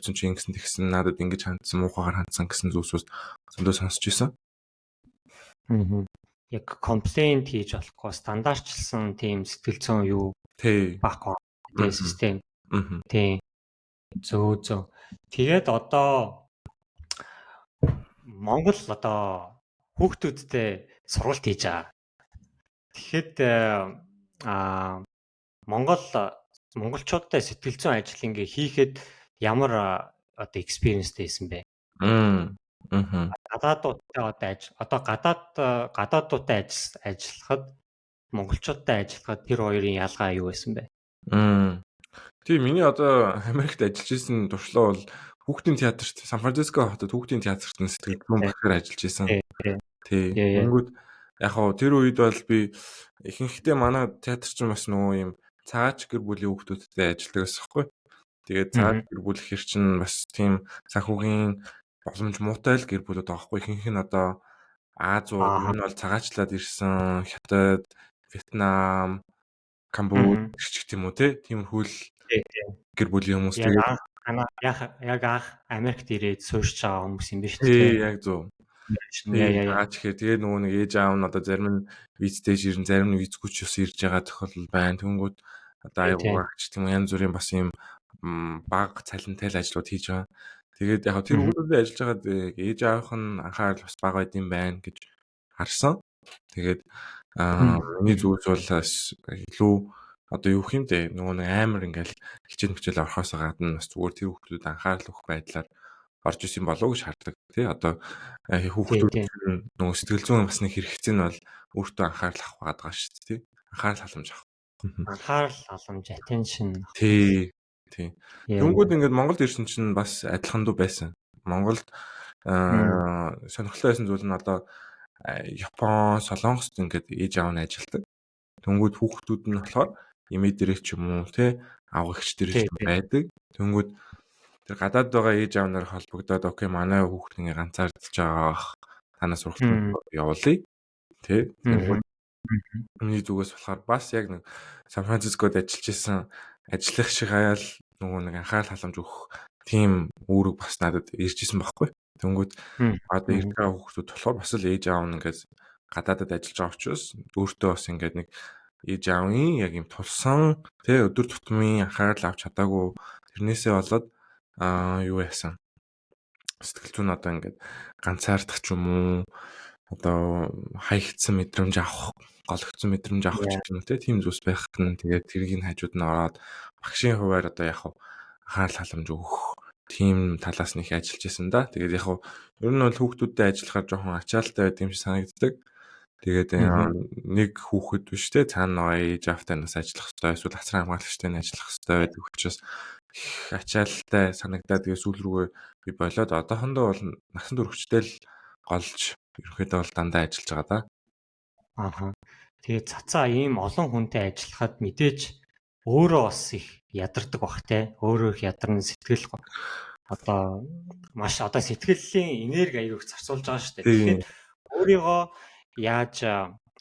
очсон чи ингэсэн тэгсэн, надад ингэж хандсан, муухайгаар хандсан гэсэн зүйлсүүд зөндөө сонсч ирсэн. Аа. Яг complaint хийж болохгүй, стандартчилсан тийм сэтгэл зүйн юу байхгүй тийм систем. Тийм. Зөө зөө. Тэгээд одоо Монгол одоо хүүхдүүдтэй сургалт хийж байгаа. Тэгэхэд Монгол монголчуудтай сэтгэл зүйн ажил ингээ хийхэд ямар одоо experience тэй байсан бэ? Гадаадуудтай одоо ажил, одоо гадаадуудтай ажиллахад, монголчуудтай ажиллахад тэр хоёрын ялгаа юу байсан бэ? Тийм, миний одоо Америкт ажиллаж исэн туршлага бол хүүхдийн театрт, Сан Франциско хотод хүүхдийн театрт сэтгэл зүйн багшаар ажиллаж исэн. Тий. Тэнгүүд яг хоо тэр үед бол би ихэнхдээ манай театр чинь бас нөгөө юм цагаач гэр бүлийн хүүхдүүдтэй ажилладаг байсан хгүй. Тэгээд цагаач гэр бүл ихэр чинь бас тийм санхүүгийн боломж муутай л гэр бүлүүд байгаа хгүй. Ихэнх нь одоо Азиуд, ер нь бол цагаачлаад ирсэн, Хятад, Вьетнам, Камбож ч гэх юм уу те. Тиймэрхүү л гэр бүлийн хүмүүс. Тэгээд яг анх Америкт ирээд суурьж байгаа хүмүүс юм биш үү? Тий, яг зөв. Яа яа. Тэгэхээр тэгээ нөгөө нэг ээж аав нь одоо зарим нь визтэй ирнэ, зарим нь визгүй ч бас ирж байгаа тохиолдол байна. Тэнгүүд одоо аюугаач тийм янз бүрийн бас юм баг цалинтай л ажлууд хийж байгаа. Тэгээд яг тэр хүмүүсээ ажиллаж байгаад ээж аавынх нь анхаарал бас бага байд юм байна гэж харсан. Тэгээд миний зүйлс бол бас илүү одоо юу юм бэ, нөгөө нэг амар ингээл хичээл мчээл орохоос гадна бас зүгээр тэр хүмүүсд анхаарал өгөх байдлаар орж исэн болов уу гэж хардаг, тий. Одоо хүүхдүүд нөгөө сэтгэл зүйн бас нэг хэрэгцээ нь бол өөртөө анхаарал авах байгаа шүү дээ, тий. Анхаарал халамж авах. Анхаарал халамж, attention. Тий. Тий. Тэнгүүд ингээд Монголд ирсэн чинь бас адилхан дүү байсан. Монголд сонирхолтой байсан зүйл нь одоо Япон, Солонгост ингээд ээж аав нь ажилладаг. Тэнгүүд хүүхдүүд нь болохоор эмээ дээрээ ч юм уу те, авга эгч дээрээ ч байдаг. Тэнгүүд тэр гадаад байгаа ээж аав нар холбогдоод, "Okay, манай хүүхд ингээ ганцаардж байгаа бах. Танаас сургалт явуулъя." Тэ. Тэнгүүд миний зүгээс болохоор бас яг нэг Сан Францискод ажиллаж исэн ажиллах шиг аяал нөгөө нэг анхаарал халамж өгөх тийм үүрэг бас надад ирж исэн байхгүй. Тэнгүүд одоо ирж байгаа хүүхдүүд болохоор бас л ээж аав нь ингээд гадаадад ажиллаж байгаа учраас өөртөө бас ингээд нэг ээж аавын яг юм тулсан тэ өдөр тутмын анхаарал авч чадаагүй, тэрнээсээ болоод юу яасан, сэтгэл зүйн одоо ингээд ганцаардах ч юм уу, одоо хаягдсан мэдрэмж авах, гологдсон мэдрэмж авах ч юм уу те, тийм зүйлс байх нь. Тэгээд тэргийн хажууд нь ороод багшийн хуваар одоо яг анхаарал халамж өгөх тийм талаас нь их ажиллаж исэн да. Тэгээд яг ер нь бол хүүхдүүдтэй ажиллахаар жоохон ачаалтай байдаг юм шиг санагддаг. Тэгээд нэг хүүхэд биш те, цаана нөгөө ээж аавтай нас ажиллах хэрэгтэй, эсвэл асран хамгаалагчтай нь ажиллах хэрэгтэй байдаг учраас их ачаалтай санагдаад, тэгээд сүүл рүүгээ би болоод одоохондоо бол насан туршидтэй л голж ерөнхийдөө бол дандаа ажиллаж байгаа да. Ааха. Тэгээд цацаа ийм олон хүнтэй ажиллахад мэдээж өөрөө бас их ядардаг бах те. Өөрөө их ядарна, сэтгэл одоо маш одоо сэтгэлийн энерги аягүй их зарцуулж байгаа шүү дээ. Тэгэхээр өөрийгөө яаж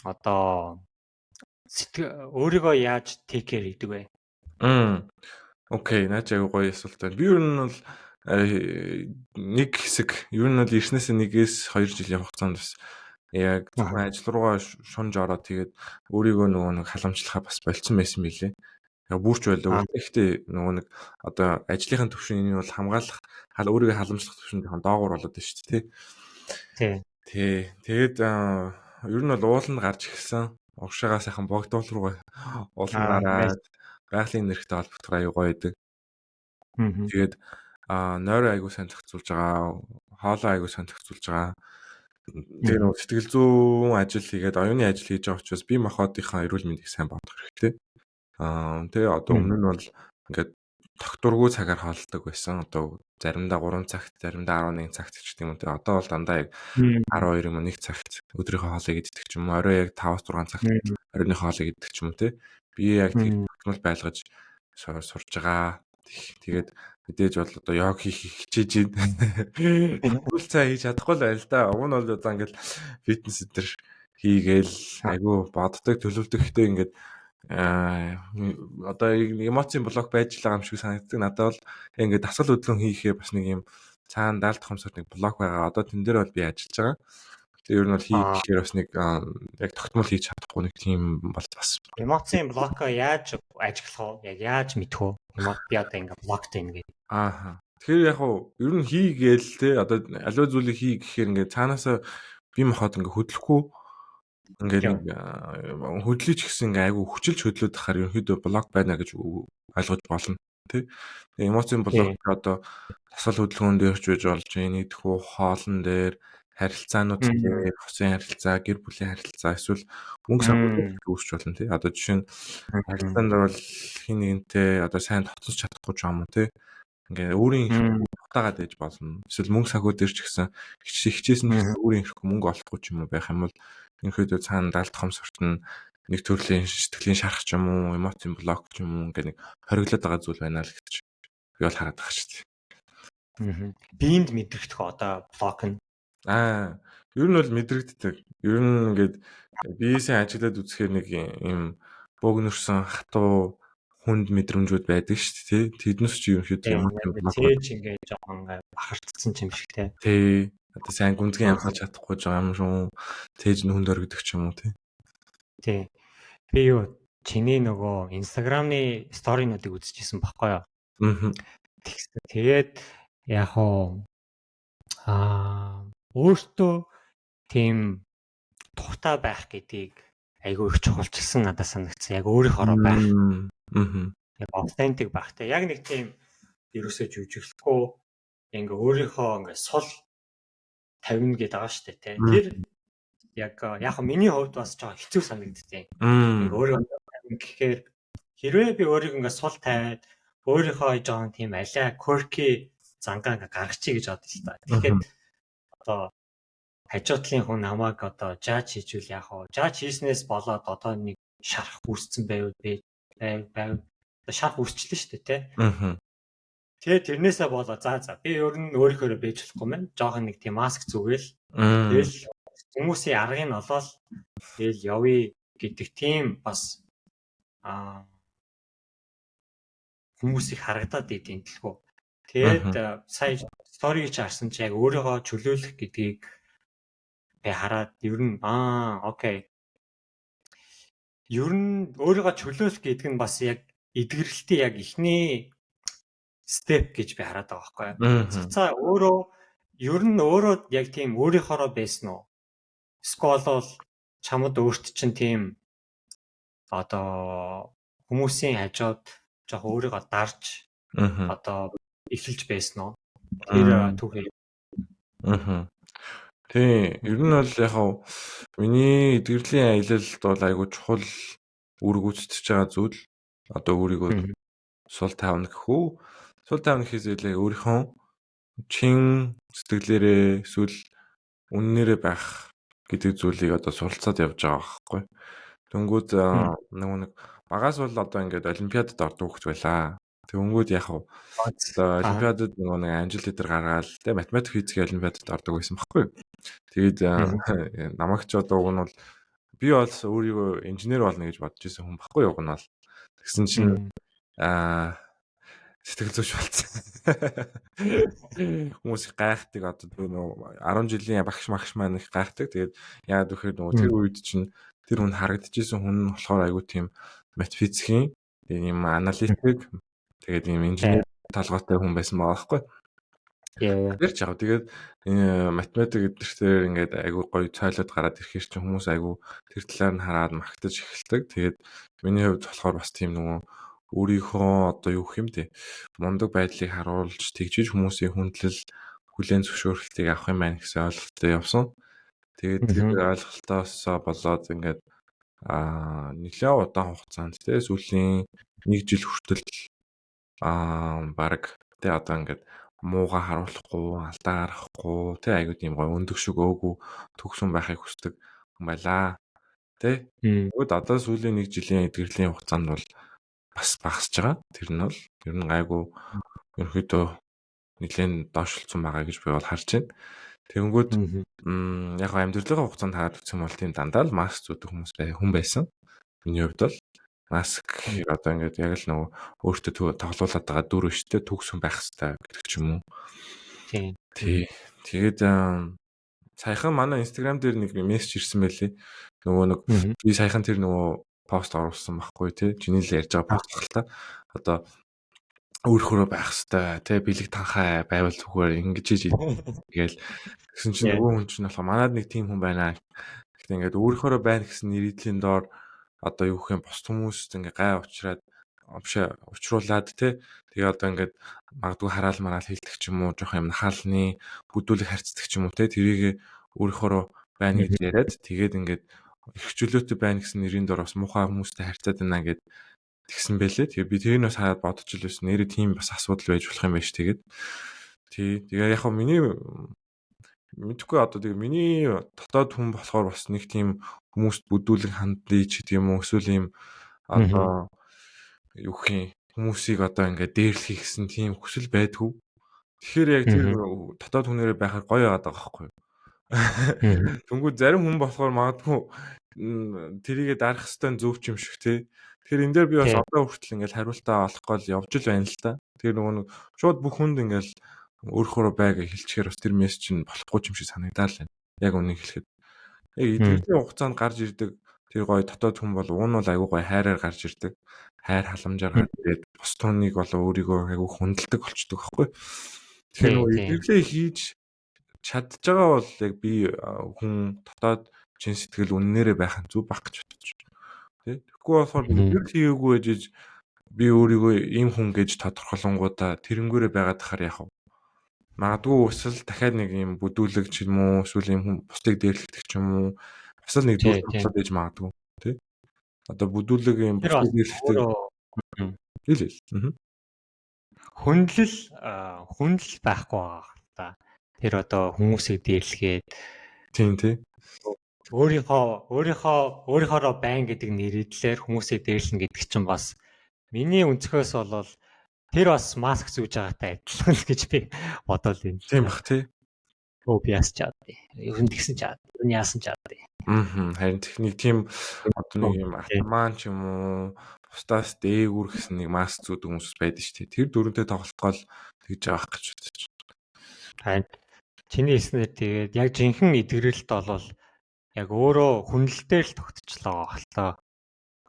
одоо сэтгэл өөрийгөө яаж take care хийдэг вэ? Okay, наа чи аягүй гоё асуулт байна. Би ер нь бол нэг хэсэг, ер нь бол ирснээсээ 1-2 жилийн хугацаанд бас яг зөвхөн ажил руугаа шунж ороод, тэгээд өөрийгөө нөгөө нэг халамжлахаа бас болцсон байсан билээ. Яг бүрч байлаа. Гэхдээ нөгөө нэг одоо ажлынхын төвшин энэ бол хамгаалах, өөрийгөө халамжлах төвшин жоохон доогуур болоод байна шүү дээ, тий. Тий. Тий. Тэгээд ер нь бол ууланд гарч эхэлсэн. Урагшаага сайхан богдуул руугаа ууланд гараад байгалийн энергитэй холбогдохоор аюу гоё байдаг. Тэгээд нойроо аягүй сайн зохицуулж байгаа, хоолоо аягүй сайн зохицуулж байгаа. Тэгээ нөгөө сэтгэл зүйн ажил хийгээд, оюуны ажил хийж байгаа учраас бие махбодынхаа эрүүл мэндийг сайн бодох хэрэгтэй. Тэгээ одоо өмнө нь бол ингээд тогтворгүй цагаар хооллодог байсан. Одоо заримдаа 3 цагт, заримдаа 11 цагт ч гэдэг юм уу. Тэгээ одоо бол дандаа яг 12 юм уу 1 цагт өдрийнхөө хоолыг иддэг ч юм уу, орой яг 5-6 цагт оройн хоолыг иддэг ч юм уу те. Би яг тэр тогтмол байлгаж сурж байгаа. Тэгээд мэдээж бол одоо йог хийх хичээж байна. Үл цай хийж чадахгүй л байна л да. Уг нь бол одоо ингээл фитнес энэ төр хийгээл айгүй боддог, төлөвлөдөг, гэхдээ ингээд Аа одоо эмоцийн блок байж л байгаа юм шиг санагддаг. Надад бол ингээд дасгал хөдөлгөөн хийхээр бас нэг юм цаана даалт хомсоор нэг блок байгаа. Одоо тэн дээр бол би ажиллаж байгаа. Тэгээ ер нь бол хий гэхээр бас нэг яг тогтмол хийж чадахгүй нэг тийм бол бас. Эмоцийн блоко яаж ажиглах вэ? Яг яаж мэдэх вэ? Би одоо ингээ блоктой ингээ. Ааха. Тэгэхээр яг уу ер нь хий гээл те, одоо аливаа зүйлийг хий гэхээр ингээ цаанаасаа бие махбод ингээ хөдлөхгүй, ингээд нэг хөдлөж гисэн, ингээ айгу хүчилж хөдлөөд тахаар ерөнхийдөө блок байна гэж ойлгож болно тий. Тэгээ эмоцийн блок одоо дасгал хөдөлгөөн дээр ч байж болж байна. Нэгдэхүү хоолн дээр, харилцаанууд дээр, хосын харилцаа, гэр бүлийн харилцаа, эсвэл мөнгө санхүү үүсч болно тий. Одоо жишээ нь харилцаанд бол хин нэгэнтэй одоо сайн тогтсож чадахгүй ч юм уу тий. Ингээ өөрийн утаагаад ээж болно. Эсвэл мөнгө санхүү дээр ч гэсэн хичээсэн ч гэсэн өөрийн эрхгүй мөнгө олохгүй ч юм уу байх юм бол ерөнхийдөө цаана даалт хомсорт нь нэг төрлийн сэтгэлийн шарах ч юм уу, эмоцийн блок ч юм уу, ингээ нэг хориглоод байгаа зүйл байна л гэж би бол хараад байгаа шүү дээ. Аа. Биеинд мэдрэгдэх одоо блок нь. Аа, ер нь бол мэдрэгддэг. Ер нь ингээд биесээ ажиглаад үзэхээр нэг юм бөөгнөрсөн хатуу хүнд мэдрэмжүүд байдаг шүү дээ, тий. Тэднээс ч ерөнхийдөө эмоцийн блок. Цээж ингээд жоохон ингээд бахарцсан юм шиг тий. Тий. Одоо сайн гүнзгий амьсгалж чадахгүй байгаа юм шүү. Тээж нь хүнд оргидог ч юм уу тий. Тий. Би юу, чиний нөгөө Instagram-ны story-нуудыг үзчихсэн баггүй юу? Аа. Тэгсэн. Тэгээд яг уу өөртөө тийм тухтай байх гэдгийг айгүй их чухалчилсан надад санагдсан. Яг өөрийнхоороо байх. Аа. Яг authentic байх те. Яг нэг тийм ерөөсөө жүжиглэхгүй, ингээ өөрийнхөө ингээ сул тавина гэдэг байгаа шүү дээ те. Тэр яг яг миний хувьд бас жоохон хэцүү санагддیں۔ Ингээ өөрийгөө тавина гэхээр хэрвээ би өөрийгөө ингээ сул тавиад өөрийнхөө жоохон тийм алиа quirky зангаа ингээ гаргачих гэж бодлоо л та. Тэгэхээр одоо хажуу талын хүн намайг одоо жаж хийжүүл яах вэ? Жаж хийснээс болоод одоо нэг шарах үүсцэн байвал би байв шарах үүсчлээ шүү дээ, тэ. Тэгээ тэрнээсээ болоо за би ер нь өөрийнхөөрөө бэж болохгүй мэн. Жохон нэг тийм маск зүгээл. Тэгэл хүмүүсийн аргыг нь олоод тэгэл явъя гэдэг тийм бас хүмүүс их харагдаад идэв дэлгүү. Тэгээд сая story ч харсан чи яг өөрийгөө чөлөөлөх гэдгийг би хараад ер нь okay. Ер нь өөрийгөө чөлөөлөх гэдэг нь бас яг эдгэрэлтийн яг эхний step гэж би хараад байгаа байхгүй юу. Цацаа өөрөө ер нь өөрөө яг тийм өөрийнхоороо байсан уу? Эсвэл бол чамд өөрт чинь тийм одоо хүмүүсийн хажууд жоох өөрийгөө дарж одоо эхэлж байсан уу? Тэр түүхээ. Аа. Тий, ер нь бол яг миний эдгэрлийн аялалд бол айгүй чухал үүрэг гүйцэтгэж байгаа зүйл одоо өөрийгөө сул тавина гэх үү? Сул тавина гэхээс илүү өөрийнхөө чин сэтгэлээрээ эсвэл үннээрээ байх гэдэг зүйлийг одоо суралцаад явж байгаа байхгүй. Тэнгүүд нөгөө нэг багаас бол одоо ингээд олимпиадад ордог хөвгт байлаа. Тэнгүүд яг одоо олимпиадад нөгөө нэг амжилт өдр гаргаал тэ, математик, физикийн олимпиадад ордог байсан байхгүй. Тэгээд намайг ч одоо уг нь бол би бол өөрийгөө инженер болно гэж бодож исэн хүн байхгүй уг нь бол. Тэгсэн чинь сэтгэл зүйч болсон. Хүмүүс их гайхдаг, одоо нөгөө 10 жилийн багш магш маань их гайхдаг. Тэгээд яагаад гэхээр нөгөө тэр үед чинь тэр хүн харагдчихсэн хүн нь болохоор айгүй тийм матфизикийн ийм аналитик, тэгээд ийм инженер толгойтой хүн байсан байгаа байхгүй. Тэр ч яг тэгээд математик эднэртээр ингээд айгүй гоё цойлоод гараад ирэхэр чинь хүмүүс айгүй тэр талаар нь хараад магтаж эхэлдэг. Тэгээд миний хувьд болохоор бас тийм нөгөө өөрийнхөө одоо юу гэх юм те, мундаг байдлыг харуулж тэгжиж хүмүүсийн хүндлэл, хүлээн зөвшөөрөлтийг авах юм байна гэсэн ойлголттой явсан. Тэгээд тэр ойлголтоос болоод ингээд нэлээд удаан хугацаанд те, сүүлийн нэг жил хүртэл баг те, одоо ингээд мууга харуулахгүй, алдаа гаргахгүй те, айгуу тийм гоё өндөг шиг өөгүй төгсөн байхыг хүсдэг хүн байлаа. Тэ. Тэгвэл одоо сүүлийн нэг жилийн эдгэрлийн хугацаанд бол бас багасж байгаа. Тэр нь бол ер нь гайгүй, ерөнхийдөө нэлээд доошлцсон байгаа гэж би бол харж байна. Тэгэнгүүт яг амьдралын хугацаанд хараад үзэх юм бол тийм дандаа л маск зүүдэг хүмүүс хүн байсан. Миний хувьд бол Маск гэхээр одоо ингээд яг л нөгөө өөртөө тоглуулад байгаа дүр биш те, төгс хүн байх хэвээр гэдэг ч юм уу. Тийм. Тий. Тэгээд саяхан манай Instagram дээр нэг мессеж ирсэн байлээ. Нөгөө нэг би саяхан тэр нөгөө пост оруулсан байхгүй тий. Чиний л ярьж байгаа пост л та. Одоо өөрөөрөө байх хэвээр тий, бэлэг танхай байвал зүгээр ингэж хийж тэгээл тэгсэн чинь нөгөө хүн чинь болохоор манад нэг тийм хүн байна. Гэхдээ ингээд өөрөөрөө байна гэсэн нэрийдлийн доор одоо юу гэх юм, бус хүмүүст ингээ гай уучраад биш учруулад тий, тэгээ одоо ингээд магадгүй хараал мараал хэлдэг ч юм уу, жоох юм нахаалны бүдүүлэг харьцдаг ч юм уу тий, тэрийг өөрөөхөөрөө байна гэж яриад, тэгээд ингээд эрхчлөөтэй байна гэсэн нэрийн дор бас муухай хүмүүстэй харьцаад байна гэд тэгсэн байлээ. Тэгээ би тэрийг бас хараад бодож л байсан. Нэрээ тийм бас асуудал байж болох юм байж тэгээд. Тий. Тэгээ яг хөө миний мэдхгүй, одоо тэгээ миний дотоод хүн болохоор бас нэг тийм хүмүүст бүдүүлэг хандъя ч гэдэг юм уу, эсвэл ийм одоо юу гэх юм, хүмүүсийг одоо ингээд дээрлэхийг гэсэн тийм хүсэл байдгүй. Тэгэхээр яг тэр дотоод хүнээрээ байхаар гоё байгаад байгаа байхгүй юу? Тэнгүүд зарим хүн болохоор магадгүй тэрийгэ дарах хэвээр зөв ч юм шиг тий. Тэгэхээр энэ дээр би бас одоо хүртэл ингээл хариултаа олох гол явж л байна л та. Тэгэхээр нөгөө нэг шууд бүх хүнд ингээл өөрөөхөө бай гэж хэлчихээр бас тэр мессеж нь болохгүй юм шиг санагдаад л байна. Яг үнийг хэлэхэд. Яг эдгэрлийн хугацаанд гарч ирдэг тэр гоё дотоод хүн бол уун нь бол айгүй гоё хайраар гарч ирдэг. Хайр халамжаар гарч ирээд бус түүнийг болоо өөрийгөө айгүй хүндэлдэг болчдөг байхгүй. Тэгэхээр нөгөө эдгэрлээ хийж чадж байгаа бол яг би хүн дотоод чин сэтгэл үннээрээ байх нь зүв байх гэж бодож байна. Тэ? Тэгэхгүй болохоор эдгэрэл хийгээгүй байж би өөрийгөө ийм хүн гэж тодорхойлонгуудаа тэрнгүүрээ байгаад тахаар яах вэ? Магадгүй өсөл дахиад нэг юм бүдүүлэг ч юм уу, эсвэл юм хүн бусдыг дээрлэдэг ч юм уу, бас л нэг дүр тоглоод байж магадгүй тий. Одоо бүдүүлэг юм бусдыг дээрлэдэг. Хэл хэл. Хүндлэл хүндлэл байхгүй байгаа та. Тэр одоо хүмүүсийг дээрлэгээд тийм тий. Өөрийнхөөрөө байна гэдэг нэрийдлэр хүмүүсийг дээрлэнэ гэдэг чинь бас миний өнцгөөс бол тэр бас маск зүүж байгаатай адилхан л гэж би бодоол юм. Тийм бах тий. Өө би яас чаад. Ер нь тэгсэн чаад. Ер нь яасан чаад. Аа, харин техник тийм одоо нэг юм атаман ч юм уу, бусдаас дээгүүр гэсэн нэг маск зүүдэг хүмүүс байдаг шүү дээ. Тэр дөрөнтэй тоглох гол тэгж байгаа гэж бодож. Харин чиний хэлснээр тэгээд яг жинхэнэ эдгэрэлт бол яг өөрөө хүнлэлтэй л тогтчлоо байгаа л тоо.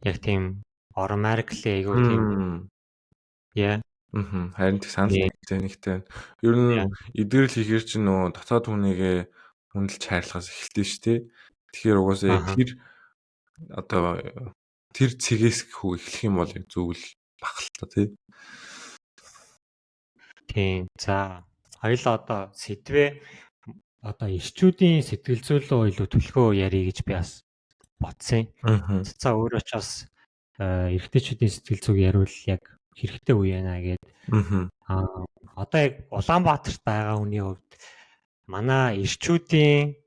Яг тийм automatically айгүй тийм яа. Аа, харин тэг санал нэгтэй нэгтэй. Ер нь эдгэрэл хийхэр чинь нөгөө дотоод хүнийгээ хүндэлж хайрлахаас эхэлдэг шүү дээ. Тэгэхээр угаасаа яг тэр одоо тэр цэгээс хүү эхлэх юм бол яг зөв л бах л та тий. Тийм. За, хоёлаа одоо сэдвээ одоо эрчүүдийн сэтгэл зүй рүү илүү төлхөө ярих гэж би бас бодсон. За, өөрөө ч бас эрэгтэйчүүдийн сэтгэл зүйг яриул яг хэрэгтэй үе байна гээд. Аа, одоо яг Улаанбаатарт байгаа хүний хувьд манай эрчүүдийн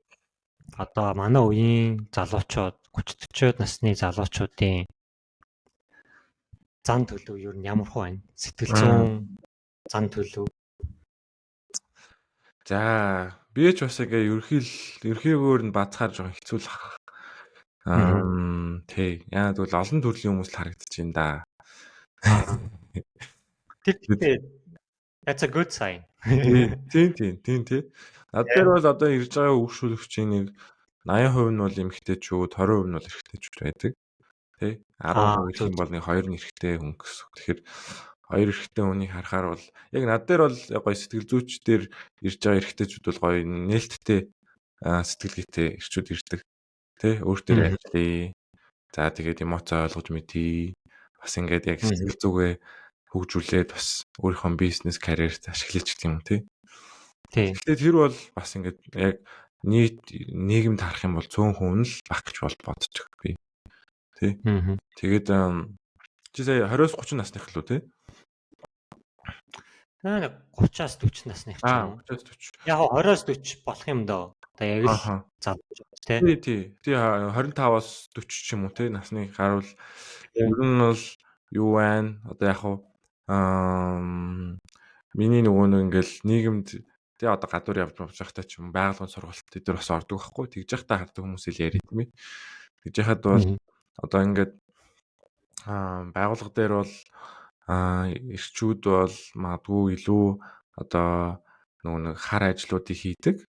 одоо манай үеийн залуучууд, 30 40 насны залуучуудын зан төлөв юу нь ямар хөө байна? Сэтгэл зүйн зан төлөв. За, би ч бас ингээ ерөнхийгөөр нь бацгаар жоохон хэцүү л ах. Аа, тий. Яагаад гэвэл олон төрлийн хүмүүс л харагдаж байна да. Тэр that's a good sign. Тийм. Над дээр бол одоо ирж байгаа үйлчлүүлэгчийн нэг 80% нь бол эмэгтэйчүүд, 20% нь бол эрэгтэйчүүд байдаг. Тэ? 10% гэх юм бол нэг 2 нь эрэгтэй хүн гэсэн. Тэгэхээр хоёр эрэгтэй хүнийг харахаар бол яг над дээр бол гоё сэтгэл зүйч дээр ирж байгаа эрэгтэйчүүд бол гоё нээлттэй сэтгэлгээтэй эрчүүд ирдэг. Тэ? Өөр дээр ажиллая. За, тэгээд эмоцоо ойлгож мэдье. Бас ингээд яг сэтгэл зүгээ хөгжүүлээд бас өөрийнхөө бизнес карьерт ашиглаж гэх юм тий. Тэгэхээр тэр бол бас ингээд яг нийт нийгэмд харах юм бол цөөн хүн л байх гэж бол бодчих би. Тий. Тэгээд чи сая 20-с 30 насных л үү тий? Аа, 30-аас 40 насных ч юм уу. 30-аас 40. Яг 20-оос 40 болох юм доо. Одоо яг л залуу тий. Тий. Тий, 25-аас 40 ч юм уу тий насны гарвал ер нь бол юу байна? Одоо яг хуу аа миний нөгөө нэг ингээл нийгэмд тий одоо гадуур явж байхдаа ч юм байгууллагын сургалт тэд нар бас ордог байхгүй. Тэгж байхдаа хардаг хүмүүс л яриад юм. Тэгж яхад бол одоо ингээд Байгууллага дээр бол эрчүүд бол магадгүй илүү одоо нөгөө нэг хар ажлуудыг хийдэг.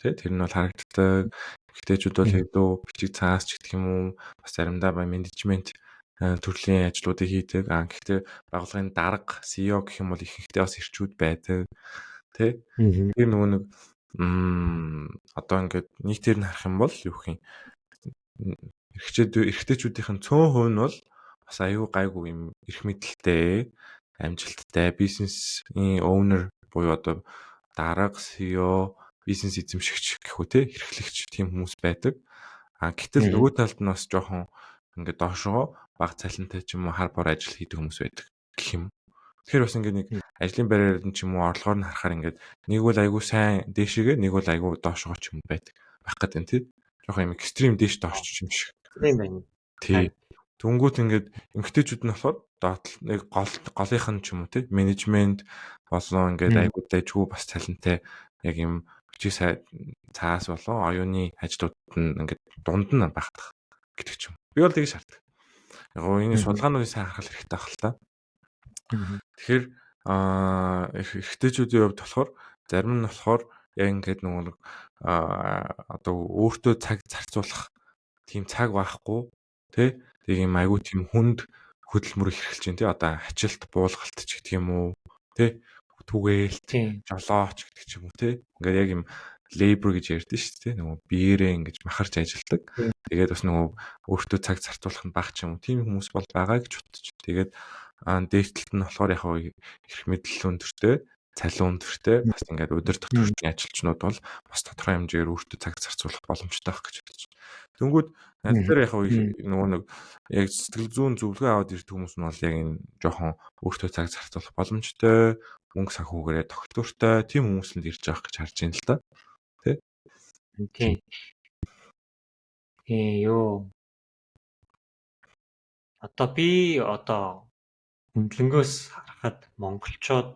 Тэ, тэр нь бол харагддаг. Эмэгтэйчүүд бол илүү бичиг цаас ч гэх юм уу, бас заримдаа менежмент төрлийн ажлуудыг хийдэг. Гэхдээ байгууллагын дарга, CEO гэх юм бол ихэнхдээ бас эрчүүд байдаг. Тэ. Тэр нөгөө нэг одоо ингээд нийтээр нь харах юм бол юу гэх юм, эрэгтэйчүүдийн цөөн хувь нь бол бас аюу гайгүй юм эрх мэдэлтэй, амжилттай бизнесийн owner буюу одоо дарга, CEO, бизнес эзэмшигч гэх үү те, эрхлэгч тийм хүмүүс байдаг. Гэтэл нөгөө талд нь бас жоохон ингээд доошоо бага цалинтай ч юм уу, хар бор ажил хийдэг хүмүүс байдаг гэх юм. Тэгэхээр бас ингээд нэг ажлын байраар нь ч юм уу, орлогоор нь харахаар ингээд нэг бол айгүй сайн дээшээгээ, нэг бол айгүй доошогоо ч юм байдаг байх гэдэг юм тий. Жоохон юм extreme дээш доош ч юм шиг. Тийм байна. Тий. Тэнгүүт ингээд эмэгтэйчүүд нь болохоор доотлол нэг гол голынх нь ч юм уу тий, менежмент болон ингээд айгүй дайжгүй бас цалинтай яг юм бичиг цаас болон оюуны ажлууд нь ингээд дунд нь байх гэдэг ч юм. Би бол тэгж шаарддаг. Яг гоо энэ судалгаануудыг сайн харах хэрэгтэй байх л та. Тэгэхээр эрэгтэйчүүдийн хувьд болохоор зарим нь болохоор яг ингээд нөгөө нэг одоо өөртөө цаг зарцуулах тийм цаг байхгүй тий. Тэг юм айгүй тийм хүнд хөдөлмөр эрхэлж байна тий. Одоо хачилт, буулгалт ч гэх юм уу тий. Түгээлт, жолооч гэдэг ч юм уу тий. Ингээд яг юм labor гэж ярьдэн шүү дээ. Нөгөө биеэрээ ингэж махарч ажилладаг. Тэгээд бас нөгөө өөртөө цаг зарцуулах нь бага ч юм уу. Тийм хүмүүс бол байгаа гэж бодож. Тэгээд дээд талд нь болохоор яг эрх мэдэл өндөртэй, цалин өндөртэй, бас ингээд удирдах төвчний ажилчнууд бол бас тодорхой хэмжээгээр өөртөө цаг зарцуулах боломжтой байх гэж бодож. Тэнгүүд надад дээр яг нөгөө нэг яг сэтгэл зүйн зөвлөгөө аваад ирдэг хүмүүс нь бол яг энэ жоохон өөртөө цаг зарцуулах боломжтой, мөнгө санхүүгээрээ тогтвортой тийм хүмүүс л ирж байгаа гэж харж байна л да. Тэ? Тийм. Ээ юу. Одоо би одоо хөндлөнгөөс харахад монголчууд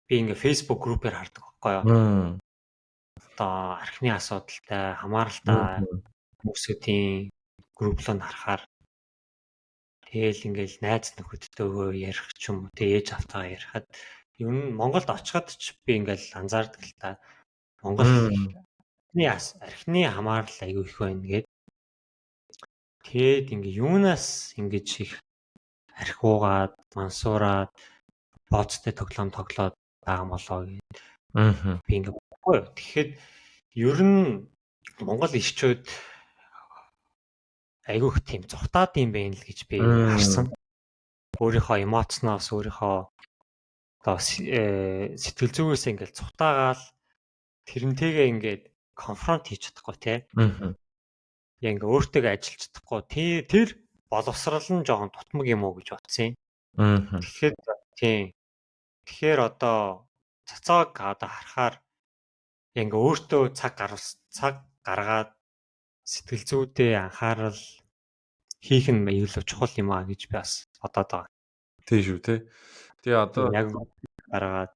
би ингээ Facebook группээр хардаг байхгүй юу? Одоо архины асуудалтай, хамааралтай хүмүүсийн групп руу нь харахаар тэгэл ингээл найз нөхөдтэйгөө ярих ч юм уу, тэг ээж автаа ярихад ер нь Монголд очиход ч би ингээл анзаардаг л та. Монгол архины хамаарал айгүй их байна гээд. Тэгэд ингээ юунаас ингэж их архиугаад, мансуураад, бооцтой тоглоом тоглоод байгаа юм болоо гээд. Би ингээ бохгүй юу. Тэгэхэд ер нь Монгол ирчүүд айгүйх тийм зугтаад юм байна л гэж би харсан. Өөрийнхөө эмоцноос, өөрийнхөө одоо сэтгэл зүгээс ингээл зугтаагаал тэрнтэйгээ ингээд confront хийж чадахгүй те. Яг ингээ өөртөө ажиллаж чадахгүй. Тэр боловсрал нь жоохон дутмаг юм уу гэж бодсон юм. Тэгэхээр тийм. Тэгэхээр одоо цацааг одоо харахаар ингээ өөртөө цаг гаргаад сэтгэл зүйдээ анхаарал хийх нь илүү чухал юм а гэж би бас бодоод байгаа. Тийм шүү те. Тэгээ одоо яг гаргаад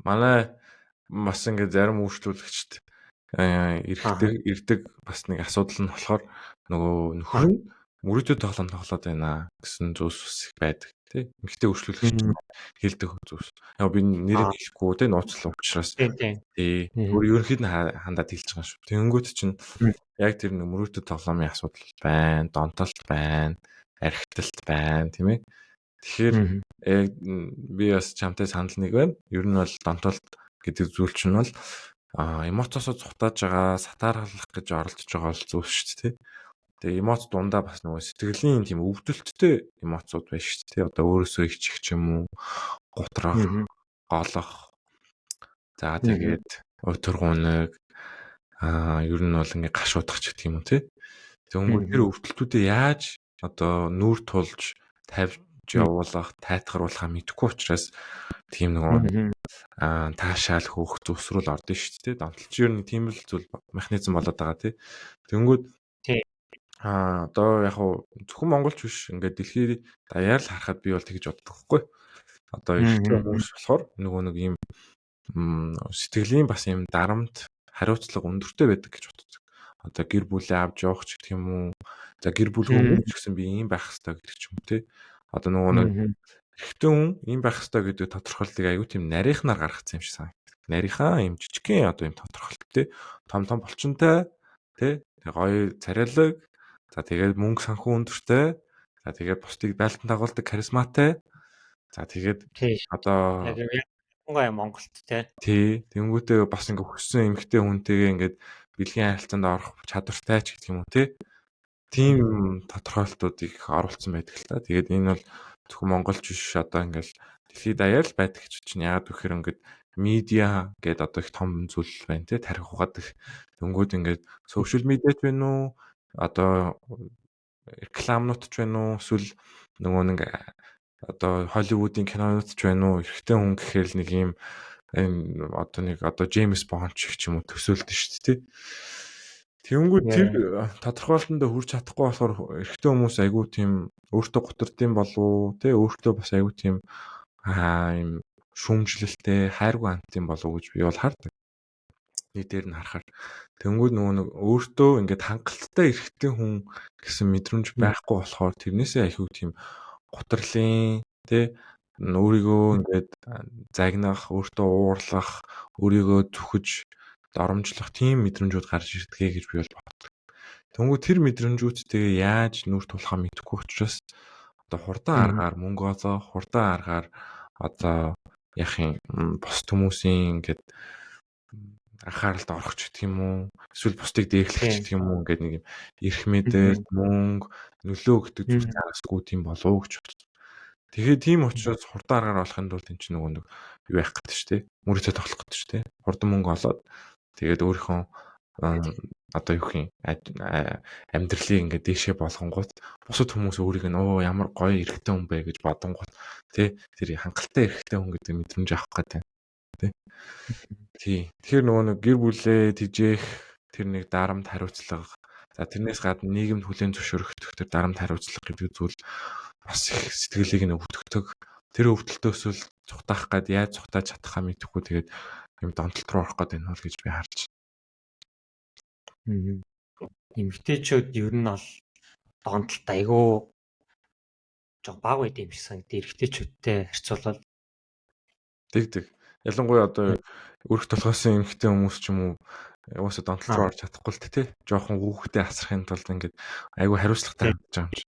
манай бас ингээ зарим үйлчлүүлэгчд ирдэг бас нэг асуудал нь болохоор нөгөө нөхөр нь мөрөөдөө тоглоом тоглоод байна гэсэн зүйлс бас их байдаг тий. Эмэгтэй үйлчлүүлэгч хэлдэг зүйлс. Яг би нэрийг хэлэхгүй тий, нууцлал учраас. Тий. Өөр ерөнхийд нь хандаад хэлж байгаа шүү. Тэнгүүт чинь яг тэр нэг мөрөөдөө тоглоомын асуудал байна, донтолт байна, архиталт байна, тийм ээ. Тэгэхээр яг би бас чамтай санал нэг байна. Ер нь бол донтолт гэдэг зүйл чинь бол эмоцоосоо зугтааж байгаа, сатаархлах гэж оролдож байгаа бол зүйл шүү дээ. Тэгээ эмоц дундаа бас нөгөө сэтгэлийн тийм өвдөлттэй эмоцууд байна шүү дээ. Одоо өөрөөсөө ичих ч юм уу, гутрах, голох. За тэгээд уйтургуунаг ер нь бол ингээ гашуудах ч гэх юм уу тий. Тэнгүүт тэр өвдөлтүүдээ яаж одоо нүүр тулж тавьж явуулах, тайтгаруулахаа мэдэхгүй учраас тийм нөгөө таашаал хөөх зүсрүүл ордон шүү дээ. Донтолч ер нь тийм л зүйл механизм болоод байгаа тий. Тэнгүүд одоо яг хуу зөвхөн монголч биш, ингээд дэлхийд даяар л харахад би бол тэгж боддог байхгүй. Одоо эрэгтэй хүмүүс болохоор нөгөө нэг юм сэтгэлийн бас юм дарамт, хариуцлага өндөртэй байдаг гэж боддог. Одоо гэр бүлээ авч явах ч гэх юм уу. За гэр бүлгүй хүн ч гэсэн би ийм байх хэрэгтэй гэдэг ч юм уу те. Одоо нөгөө нэг эрэгтэй хүн ийм байх хэрэгтэй гэдэг тодорхойлолтыг аягүй тийм нарийнхнаар гаргацсан юм шиг санагдав. Нарийнхаа ийм жижигхэн одоо ийм тодорхойлолт те. Том том булчинтай те. Тэг гоё царайлаг. За тэгээд мөнгө санхүү өндөртэй. За тэгээд бусдыг байлдан дагуулдаг харизматай. За тэгээд одоо яг ялангуяа Монголд те. Тий. Тэнгүүтээ бас ингээ хөссөн эмэгтэй хүнтэйгээ ингээд бэлгийн харилцаанд орох чадвартай ч гэх юм уу те. Тийм тодорхойлолтуудыг оруулсан байдаг л та. Тэгээд энэ бол зөвхөн монголч биш одоо ингээл дэлхийд даяар л байдаг гэж чинь яагаад гэхээр ингээд медиа гэдэг одоо их том зүйл байна те, тарих угаадаг. Тэнгүүд ингээд сошиал медиа ч байна уу, одоо рекламнууд ч байна уу, эсвэл нөгөө нэг одоо Холливуудын кинонууд ч байна уу, эрэгтэй хүн гэхээр л нэг юм одоо нэг одоо Джеймс Бонд ч юм уу төсөөлдөн шүү дээ. Тэнгүүд тэр тодорхойлолтонд хүрч чадахгүй болохоор эрэгтэй хүмүүс айгүй тийм өөртөө гутардсан болов те, өөртөө бас айгүй тийм юм шүүмжлэлтэй, хайргүй хандсан болов гэж би бол хардаг. Нэг дээр нь харахаар тэнгүүд нөгөө нэг өөртөө ингээд хангалттай эрэгтэй хүн гэсэн мэдрэмж байхгүй болохоор тэрнээсээ айгүй тийм гутралын те, өөрийгөө ингээд загнах, өөртөө уурлах, өөрийгөө зүхэж доромжлох тийм мэдрэмжүүд гарч ирдгээ гэж би бол боддог. Тэнгүү тэр мэдрэмжүүдтэйгээ яаж нүүр тулахаа мэдэхгүй учраас одоо хурдан аргаар мөнгө олоо, хурдан аргаар одоо яах юм бус хүмүүсийн ингээд анхааралд орох ч гэх юм уу, эсвэл бусдыг дээрлэх ч гэх юм уу, ингээд нэг юм эрх мэдэл, мөнгө, нөлөө гэдэг зүйл цаасгүй тийм болов уу гэж боддог. Тэгэхээр тийм учраас хурдан аргаар олохын тулд эн чинь нөгөө нэг юу яах гэдэг ч тий. Мөрөцөө тоглох гэдэг ч тий. Хурдан мөнгө олоод тэгээд өөрийнхөө одоо юу гэх юм амьдралыг ингээд дээшээ болгонгууд бусад хүмүүс өөрийг нь оо ямар гоё эрэгтэй хүн бэ гэж бодонгууд тий, тэр хангалттай эрэгтэй хүн гэдэг мэдрэмж авах гэдэг тий. Тий. Тэгэхээр нөгөө нэг гэр бүлээ тэжээх тэр нэг дарамт хариуцлага, за тэрнээс гадна нийгэмд хүлээн зөвшөөрөх тэр дарамт хариуцлага гэдэг зүйл бас их сэтгэлийг нь өвдөгдөг. Тэр өвдөлтөөс л цухтаах гад яаж цухтааж чадахаа мэдэхгүй тэгээд юм донтолт руу орох гээд байна уу гэж би харж. Эмэгтэйчүүд ер нь бол донтолт айгүй жоо баг байд юм шиг санагдав. Эрэгтэйчүүдтэй харьцуулбал. Тэг тэг. Ялангуяа одоо өрх толгойсон эмэгтэй хүмүүс ч юм уу угаасаа донтолт руу орж чадахгүй л тэ. Жохон хүүхдээ асрахын тулд ингээд айгүй хариуцлагатай хандж байгаа юм шиг.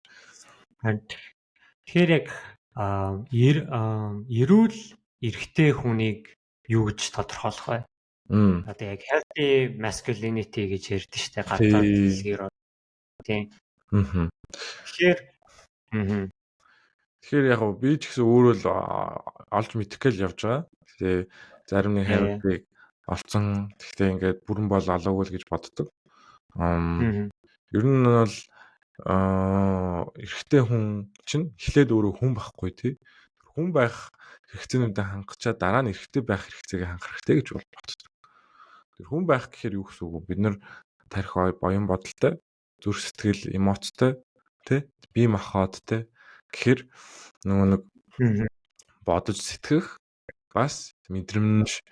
Тэгэхээр яг эрүүл эрэгтэй хүнийг юу гэж тодорхойлох вэ? Одоо яг healthy masculinity гэж ярьдэн штэ гадаад дэлхийр. Тийм. Тэгэхээр Тэгэхээр яг би ч гэсэн өөрөө л олж мэдэх гээл явж байгаа. Тэгээ зарим нэг хариултыг олцсон. Гэхдээ ингээд бүрэн бол олоогүй л гэж боддог. Ер нь бол эрэгтэй хүн чинь эхлээд өөрөө хүн байхгүй тий. Хүн байх хэрэгцээнүүдэд хангачаад дараа нь эрэгтэй байх хэрэгцээгээ хангах хэрэгтэй гэж бол боддог. Тэр хүн байх гэхээр юу гэсэн үг вэ? Бид нар тарих боён бодолтой, зүрх сэтгэл эмоцтой тий, бие махбодтой гэхээр нөгөө нэг бодож сэтгэх, бас мэдрэмж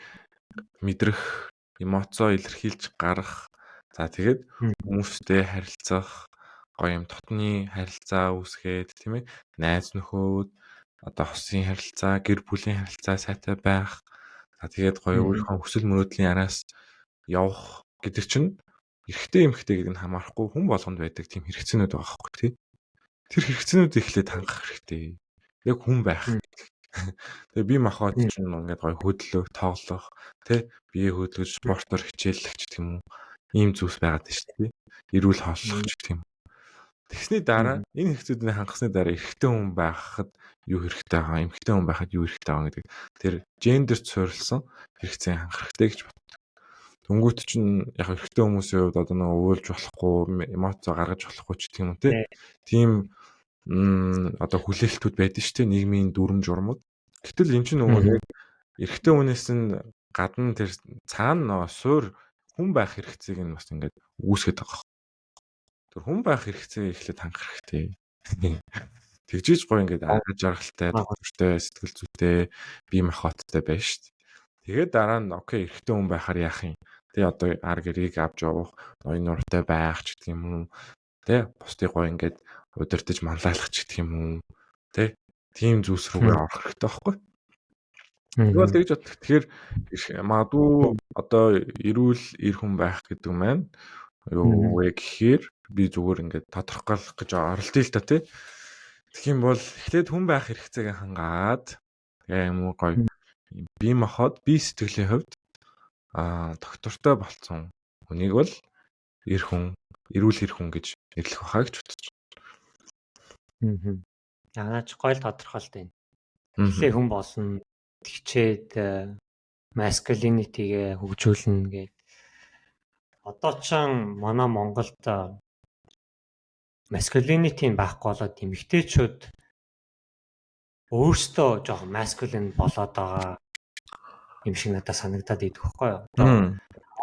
мэдрэх, эмоцоо илэрхийлж гарах. За тэгээд хүмүүстэй харилцах, гоё юм дотны харилцаа үүсгээд тийм ээ, найз нөхөд, одоо хосын харилцаа, гэр бүлийн харилцаа сайтай байх. За тэгээд гоё өөрийнхөө хүсэл мөрөөдлийн араас явах гэдэг чинь эрэгтэй эмэгтэй гэдэг нь хамаарахгүй хүн болгонд байдаг тийм хэрэгцээнүүд байгаа байхгүй тий. Тэр хэрэгцээнүүдийг эхлээд хангах хэрэгтэй. Яг хүн байх. Тэгээ бие махбод чинь ингээд гоё хөдлөх, тоглох, тий, бие хөдөлгөж, спортоор хичээллэх ч гэх юм уу. Ийм зүйлс байгаад байна шүү дээ. Эрүүл хооллох ч гэх юм. Тэгсний дараа энэ хэрэгцээүүдийг хангасны дараа эрэгтэй хүн байхад юу хэрэгтэй байгаа, эмэгтэй хүн байхад юу хэрэгтэй байгаа гэдэг тэр гендерт суурилсан хэрэгцээг хангах хэрэгтэй гэж боддог. Тэнгүүт чинь яг эрэгтэй хүмүүсийн хувьд одоо нэг уйлж болохгүй, эмоцоо гаргаж болохгүй ч гэх юм уу тийм одоо хүлээлтүүд байдаг шүү дээ, нийгмийн дүрм журмууд. Гэтэл эн чинь нөгөө нэг эрэгтэй хүнээс нь гадна тэр цаана нөгөө суур хүн байх хэрэгцээг нь бас ингээд үүсгээд байгаа. Тэр хүн байх хэрэгцээг эхлээд хангах хэрэгтэй. Тэгжиж гоё ингээд арга жаргалтай, тодорхой, сэтгэл зүйтэй, бие махбодтой байж шүү дээ. Тэгээд дараа нь окей, эрэгтэй хүн байхаар яах юм? Тэ одоо ар гэрийг авч явах, ноён нуртай байх ч гэдэг юм уу. Тэ бусдыг гоё ингээд удирдах манлайлах ч гэдэг юм уу. Тэ тийм зүйлс рүүгээ орох хэрэгтэй байхгүй. Тэгвэл тэгж бодох. Тэгэхээр магадгүй одоо эрүүл эр хүн байх гэдэг маань юу вэ гэхээр би зүгээр ингээд тодорхойлох гэж оролдъё л та тий. Тэгэх юм бол эхлээд хүн байх хэрэгцээг хангаад тэгээ юм уу гоё бие махбод, бие сэтгэлийн хувьд доктортой болцсон хүнийг бол эр хүн, эрүүл эр хүн гэж нэрлэх байхаа гэж бодож байна. Аа. Наач гоё л тодорхойлт байна. Эхлээ хүн болно, тэгчээд masculinity-гээ хөгжүүлнэ гээд. Одоо ч манай Монголд masculinity байхгүй болоод эмэгтэйчүүд өөрсдөө жоохон masculine болоод байгаа юм шиг надад санагдаад идэх байхгүй юу?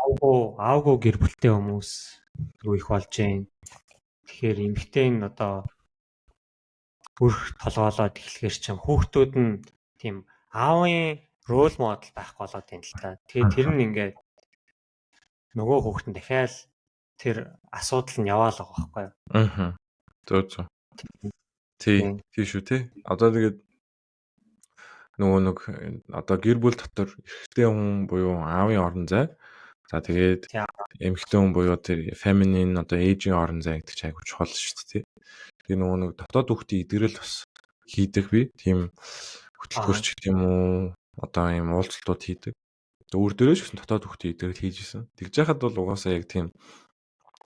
Одоо аавгүй гэр бүлтэй хүмүүс рүү их болж байна. Тэгэхээр эмэгтэй нь одоо өрх толгоолоод эхлэхэр чинь хүүхдүүд нь тийм аавын role model байхгүй болоод байна л та. Тэгэхээр тэр нь ингээд нөгөө хүүхэд нь дахиад тэр асуудал нь яваал байгаа байхгүй юу? Аа. Зөв зөв. Тий, тий шүү тий. Одоо тэгээд нөгөө нэг одоо гэр бүл дотор эрэгтэй хүн буюу аавын орон зай. За тэгээд эмэгтэй хүн буюу тэр feminine одоо ээжийн орон зай гэдэг чинь айгуу чухал шүү дээ тий. Тэгээ нөгөө нэг дотоод хүүхдийн эдгэрэл бас хийдэг би. Тийм хөтөлбөрч гэдэг юм уу, одоо ийм уулзалтууд хийдэг. Өөр дөрөө ч гэсэн дотоод хүүхдийн эдгэрэл хийж исэн. Тэгж яхад бол угаасаа яг тийм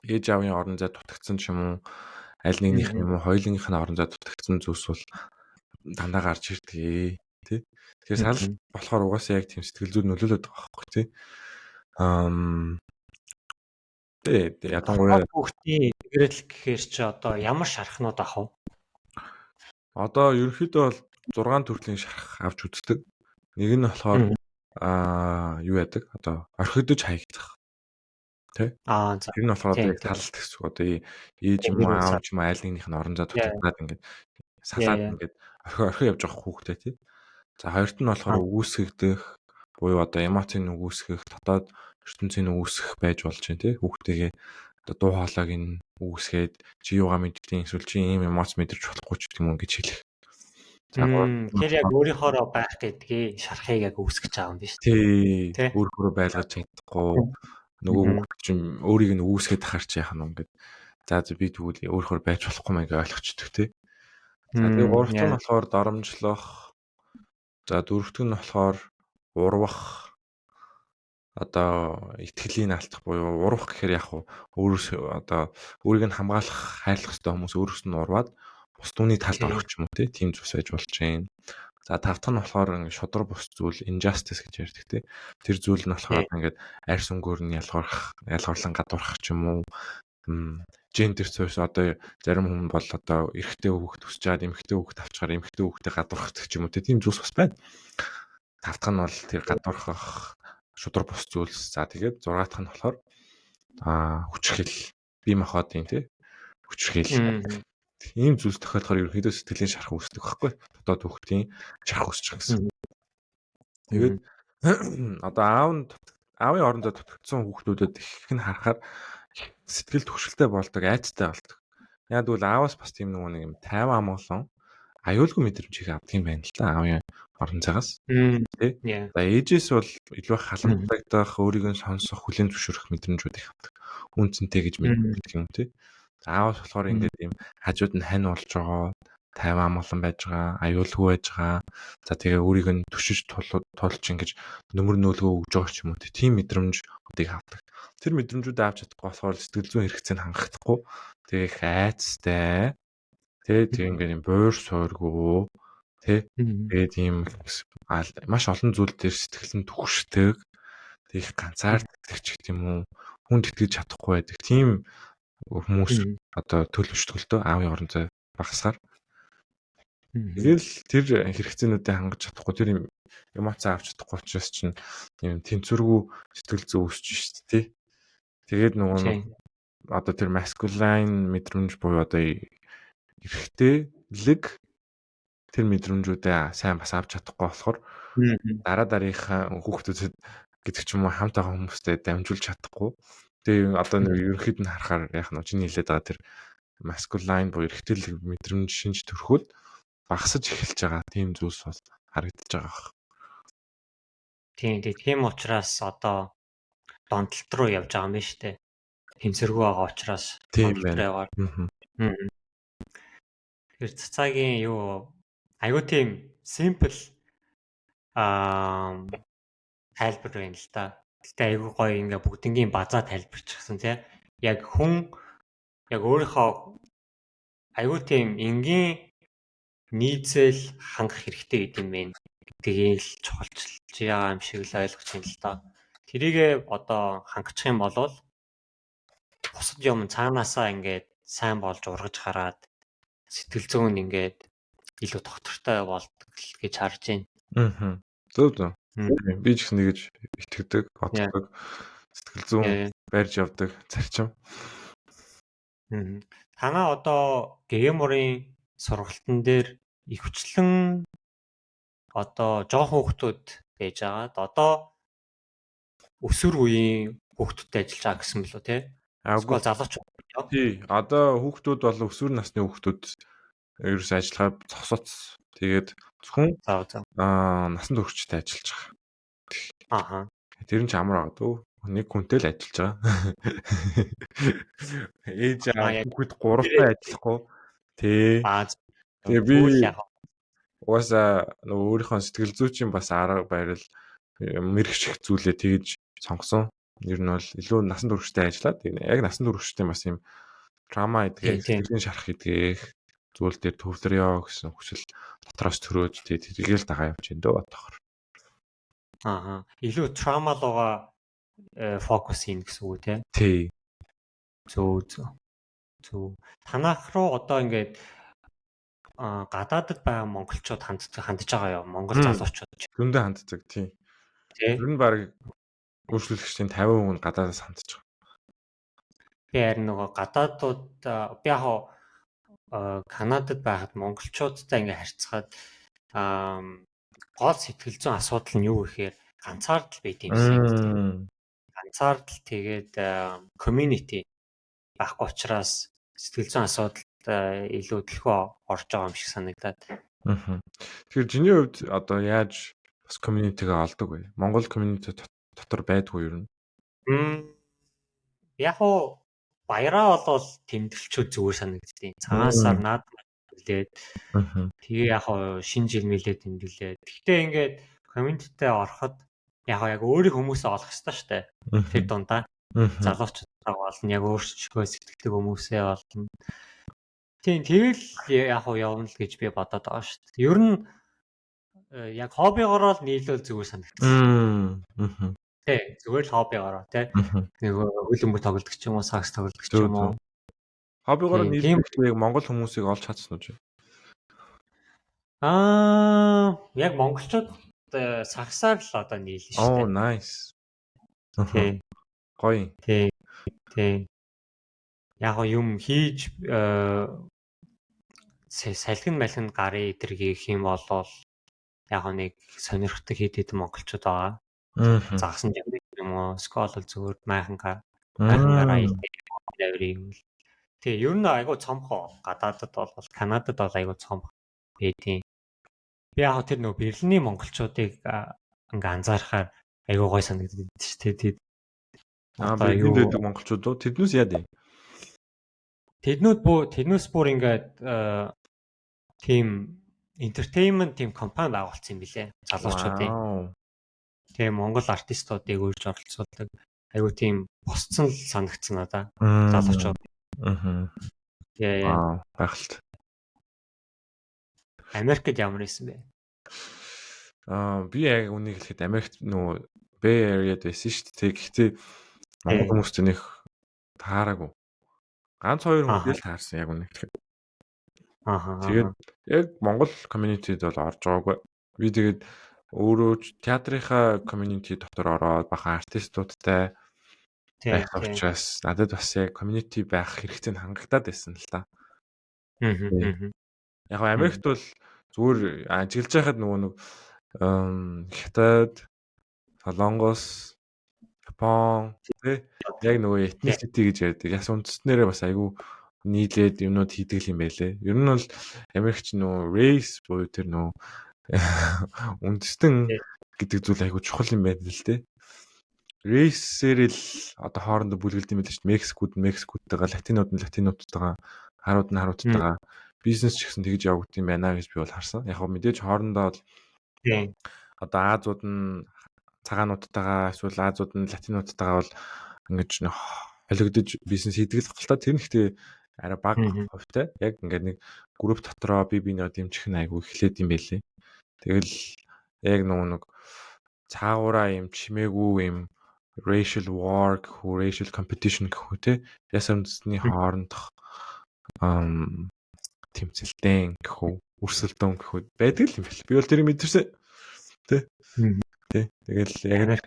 ээж аавын орон зай дутагдсан ч юм уу, аль нэгнийх нь юм уу, хоёулынх нь орон зай дутагдсан зүйлс бол дандаа гарч ирдэг тий. Тэгэхээр сал болохоор угаасаа яг тийм сэтгэл зүйд нөлөөлөд байгаа байхгүй тий. Тий, ялангуяа хүүхдийн эдгэрэл гэхээр чи одоо ямар шархнууд авах вэ? Одоо ерөнхийдөө бол 6 төрлийн шарх авч үздэг. Нэг нь болохоор юу яадаг? Одоо орхигдож хаягдах. Тэ? Аа за. Тэр нь болохоор одоо яг талалт гэсэн үг. Одоо ээж юм уу, аав ч юм уу аль нэгнийх нь орон зай дутагдаад ингээд салаад ингээд орхи орхи явж байгаа хүүхдээ тий. За хоёрт нь болохоор үгүйсгэгдэх буюу одоо эмоцийг үгүйсгэх, дотоод ертөнцийг үгүйсгэх байж болж байна тий. Хүүхдтэйгээ одоо дуу хоолойг нь үгүйсгээд чи юугаа мэддэг эсвэл чи ийм эмоц мэдэрч болохгүй ч гэдэг юм ингэж хэлэх. За тэр яг өөрийнхоороо байх гэдгийг шархыг яг үүсгэж байгаа юм биш үү? Тий. Өөрөөрөө байлгаж чадахгүй нөгөө хүүхд чинь өөрийг нь үүсгээд тахаар чи яах нь ингээд за би тэгвэл өөрөөр байж болохгүй мэн гэж ойлгочдөг тий. За тэгээ гуравт нь болохоор доромжлох. За дөрөвт нь болохоор урвах, одоо итгэлийг алдах буюу урвах гэхээр яг өөрөөс одоо өөрийг нь хамгаалах, хайрлах ёстой хүмүүс өөрөөс нь урваад бус түүний талд орох ч юм уу тийм зүйлс байж болж байна. За тав дахь нь болохоор ингээд шудар бус зүйл injustice гэж ярьдаг тий. Тэр зүйл нь болохоор ингээд арьс өнгөөр нь ялгарх, ялгарлан гадуурхах ч юм уу, гендер суурь одоо зарим хүн бол одоо эрэгтэй хүүхэд өсөж чад эмэгтэй хүүхэд авчгаар эмэгтэй хүүхдээ гадуурхах ч юм уу тийм зүйлс бас байна. Тав дахь нь бол тэр гадуурхах шудар бус зүйлс. За тэгээд зургаа дахь нь болохоор хүчрхийлэл, бие махбодын тий хүчрхийлэл. Ийм зүйлс тохиолдохоор ерөнхийдөө сэтгэлийн шарх үүсдэг байхгүй. Дотоод хүүхдийн шарх үүсэж байгаа гэсэн. Тэгээд одоо аав нь аавын орондоо дутагдсан хүүхдүүдэд их нь харахаар сэтгэл түгшэлтэй болдог, айцтай болдог. Яг тэгвэл ааваас бас тийм нөгөө нэг юм тайван амгалан аюулгүй мэдрэмж их авдаг юм байна л да аавын орон зайгаас. Тэ. За ээжээс бол илүү халамжлагдах, өөрийг нь сонсох, хүлээн зөвшөөрөх мэдрэмжүүд их авдаг. Үн цэнтэй гэж мэддэг юм тий. За ааваас болохоор ингээд ийм хажууд нь хань болж байгаа, тайван амгалан байж байгаа, аюулгүй байж байгаа. За тэгээ өөрийг нь түшиж тулж ингэж нөмөр нөөлгөө өгж байгаа ч юм уу тийм мэдрэмж одыг авдаг. Тэр мэдрэмжүүдээ авч чадахгүй болохоор сэтгэл зүйн хэрэгцээнд хангахдахгүй. Тэгээ их айцтай. Тэ тэг ингээд юм буур суургүй. Тэ тэгээд ийм маш олон зүйл дээр сэтгэл нь түгшдэг. Тэг их ганцаарддаг ч гэх юм уу. Хүнд итгэж чадахгүй байдаг. Тийм хүмүүс одоо төлөвшдөг л дөө аавын орон зай багасгаар. Тэгэл тэр хэрэгцээнүүдээ хангаж чадахгүй, тэр эмоц авч чадахгүй учраас чинь юм тэнцвэргүй сэтгэл зүй үүсэж шít тий. Тэгээд нөгөө одоо тэр masculine мэдрэмж буюу одоо эрэгтэйлэг тэр мэдрэмжүүдээ сайн бас авч чадахгүй болохоор дараа дараагийнхаа хүүхдүүдэд гэдэг ч юм уу, хамт байгаа хүмүүстэй дамжуулж чадахгүй. Тэгээ одоо нэг ерөнхийд нь харахаар яг нь чиний хэлээд байгаа тэр masculine буюу эрэгтэйлэг мэдрэмж шинж төрхүүд багасаж эхэлж байгаа тийм зүйлс бол харагдаж байгаа бах. Тийм, тийм учраас одоо донтолт руу явж байгаа юм байна шүү дээ. Тэмцэргүй байгаа учраас донтолт руу яваад. Тэгэхээр цацаагийн юу айгуу тийм simple тайлбар байна л да. Гэтэ айгуу гоё ингээ бүгднгийн базаа тайлбарчихсан, тий. Яг хүн яг өөрийнхөө айгуу тийм энгийн нийцэл хангах хэрэгтэй гэдэг юм байна гэдгийг л чухалчилж байгаа юм шиг л ойлгож байна л да. Тэрийгээ одоо хангачих юм бол бусад юм цаанаасаа ингээд сайн болж ургаж хараад сэтгэл зүйн ингээд илүү тогтвортой болдог л гэж харж байна. Аа. Зөв, зөв. Би ч гэсэн нэгэж итгэдэг, боддог. Сэтгэл зүйн барьж явдаг зарчим. Танаа одоо ГМ-ын сургалтын дээр ихэвчлэн одоо жоохон хүүхдүүд байж байгаад одоо өсвөр үеийн хүүхдүүдтэй ажиллаж байгаа гэсэн мөлөө, тий? Аагүй, залуучууд. Тий. Одоо хүүхдүүд бол өсвөр насны хүүхдүүд ерөөс ажиллагаа зогсооц. Тэгээд зөвхөн насан туршидтай ажиллаж байгаа. Тэр нь ч амар байгаа дөө. Нэг хүнтэй л ажиллаж байгаа. Ээж аав хүүхэд гуравтай ажиллахгүй. Тий. Тэгээ би угаасаа нөгөө өөрийнхөө сэтгэл зүйчийн бас арга барил, мэрэгчих зүйлээ тэгж сонгосон. Ер нь бол илүү насан туршидтай ажиллаад, яг насан туршидтай бас юм trauma гэдгийг, сэтгэлийн шарах гэдгийг зүйл дээр төвлөрье гэсэн хүсэл дотроос төрөөд тэргээл дагаа явж байна дөө одоохор. Аа. Илүү trauma руугаа фокус хийнэ гэсэн үг, тий? Тий. Зөв, зөв. Зөв. Танах руу одоо ингээд гадаадд байгаа монголчууд хандж байгаа юу? Монгол залуучууд. Зөндөө ханддаг, тий. Ер нь баг үйлчлүүлэгчдийн 50% нь гадаадаас хандж байгаа. Би харин нөгөө гадаадууд, би яг Канадад байхад монголчуудтай ингээ харьцахад гол сэтгэл зүйн асуудал нь юу гэхээр ганцаардал байт юм шиг. Ганцаардал, тэгээд community байхгүй учраас сэтгэл зүйн асуудалд илүү төлхөө орж байгаа юм шиг санагдаад. Аа. Тэгэхээр чиний хувьд одоо яаж бас community-гээ олдог вэ? Монгол community дотор байдгүй юу юм? Яг уу баяраа болвол тэмдэглэчүүд зүгээр санагддیں۔ Цагаан сар наад тэмдэглээд, тэгээ яг уу шинэ жил мэлээ тэмдэглээд. Гэхдээ ингээд community-тэй ороход яг яг өөрийн хүмүүсээ олох ёстой шүү дээ. Тэр дундаа залуучуудаа болно, яг өөрсдөө сэтгэдэг хүмүүсээ олно. Тийм, тэгэл яг уу явна л гэж би бодоод байгаа шүү дээ. Ер нь яг хоббигороо л нийлүүл зүгээр санагдсан. Тий, зүгээр л хоббигороо, тий. Нэг хөлбөмбөг тоглодог ч юм уу, сакс тоглодог ч юм уу. Хоббигороо нийлүүлэх яг монгол хүмүүсийг олж чадсан уу? Яг монголчууд сагсаар л одоо нийлнэ шүү дээ. Oh, nice. Тий. Гоё. Тий. Тий. Яг юм хийж салхин малхин гарын эдэр гэх юм бол яг нэг сонирхдаг хэд хэдэн монголчууд байгаа. Загсан юм юм уу? Скол зүгээр майхан гар майхан гараа авирыг юм л. Тэгээ ер нь айгуу цомхоо, гадаадд бол, Канадад бол айгуу цомх байдیں۔ Би яг тэр нөгөө Берлиний монголчуудыг ингээ анзаархаар айгуу гой санагддаг шүү дээ. Берлинд байдаг монголчууд уу? Тэднээс яа дий? Тэднээс бүр ингээд тийм entertainment тийм компани байгуулсан юм билээ. Залуучуудын. Тэгээ монгол артистуудыг урьж оролцуулдаг. Айгуу тийм босцсон л санагдсан надаа. Залуучууд. Аа. Тэгээ гайхалтай. Америкт ямар байсан бэ? Би яг үнийг хэлэхэд Америкт нөгөө Bay Area-д байсан шүү дээ. Гэхдээ монгол хүмүүстэй нэг таараагүй. Ганц хоёр хүн л таарсан яг үнийг хэлэхэд. Тэгээд яг монгол community-д бол орж байгаагүй. Би тэгээд өөрөө театрынхаа community дотор ороод бахан артистуудтай байх учраас надад бас яг community байх хэрэгтэй нь хангагдаад байсан л та. Яг Америкт бол зүгээр ажиглаж байхад нөгөө нэг Хятад, Солонгос, Япон тий, яг нөгөө ethnicity гэж ярьдаг. Яс үндэстнэрээ бас айгүй нийлээд юмнууд хийдэг юм байлээ. Ер нь бол Америкч нөгөө race буюу тэр нөгөө үндэстэн гэдэг зүйл айгүй чухал юм байна л тий. Race-ээр л одоо хоорондоо бүлгэлд юм байл шүү дээ. Мексикууд нь Мексикуудтайгаа, латинууд нь латинуудтайгаа, харууд нь харуудтайгаа, бизнес ч гэсэн тэгж явагдсан юм байна гэж би бол харсан. Яг гоо мэдээж хоорондоо бол одоо Азиуд нь цагаануудтайгаа, эсвэл Азиуд нь латинуудтайгаа бол ингэж холигдож бизнес хийдэг л та. Тэр нэгтээ арай бага хувьтай. Яг ингээд нэг групп дотроо бие биенээ дэмжих нь айгүй эхлээд юм байлээ. Тэгэл яг нөгөө нэг цаагаараа юм чимээгүй юм racial war гэх үү, racial competition гэх үү те, яс үндэстний хоорондох тэмцэлтэн гэх үү, өрсөлдөөн гэх үү байдаг л юм бэл. Би бол тэрийг мэдэрсэн. Тэ. Тэ. Тэгэл яг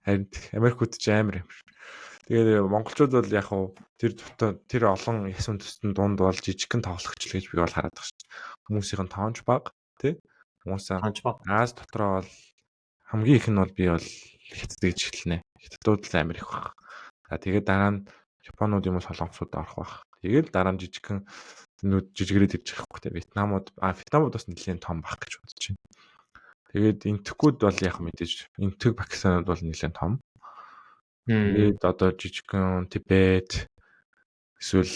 харин Америкууд ч амар юм шиг. Тэгээд монголчууд бол яг хуу тэр тэр олон яс үндэстэн дунд бол жижигхэн тоглогч л гэж би бол хараад байгаа шүү. Хүмүүсийн тоонч бага, тий. Хүмүүсээ Аз дотроо бол хамгийн их нь бол би бол Хятад гэж хэлнэ. Хятадууд л амар их баг. За, тэгээд дараа нь Японууд юм уу, Солонгосууд орох байх. Тэгээд дараа нь жижигхэн нүд жижигрээд ирж байгаа хөөх те. Вьетнамууд, Вьетнамууд бас нэлээд том байх гэж бодож байна. Тэгээд Энэтхгүүд бол яг мэдээж Энэтхэг, Пакистанууд бол нэлээд том. Тэгээд одоо жижигхэн Тибет эсвэл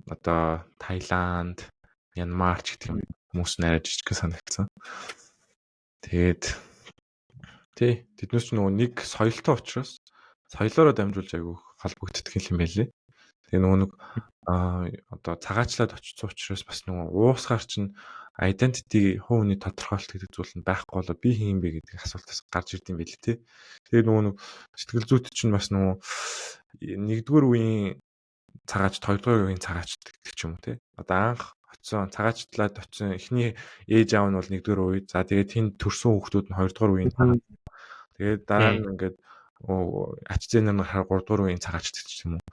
одоо Таиланд, Мянмар ч гэдэг юм хүмүүс нь арай жижигхэн санагдсан. Тэгээд тий, тэднээс ч нөгөө нэг соёлтой учраас соёлоороо дамжуулж айгүй холбогддог юм байлээ. Тэгээ нөгөө нэг одоо цагаачлаад очсон учраас бас нөгөө уусгаар чинь identity, хувь хүний тодорхойлолт гэдэг зүйл нь байхгүй болоо би хэн юм бэ гэдэг асуулт бас гарч ирд юм байл тий. Тэгээ нөгөө нэг сэтгэл зүйт чинь бас нөгөө нэгдүгээр үеийн цагаач, хоёрдугаар үеийн цагаач гэдэг ч юм уу тий. Одоо анх очисон, цагаачлаад очисон эхний ээж аав нь бол нэгдүгээр үе. За, тэгээд тэнд төрсэн хүүхдүүд нь хоёрдугаар үеийн цагаач. Тэгээд дараа нь ингээд ач зээнэр нь хараа гуравдугаар үеийн цагаач гэдэг ч юм уу.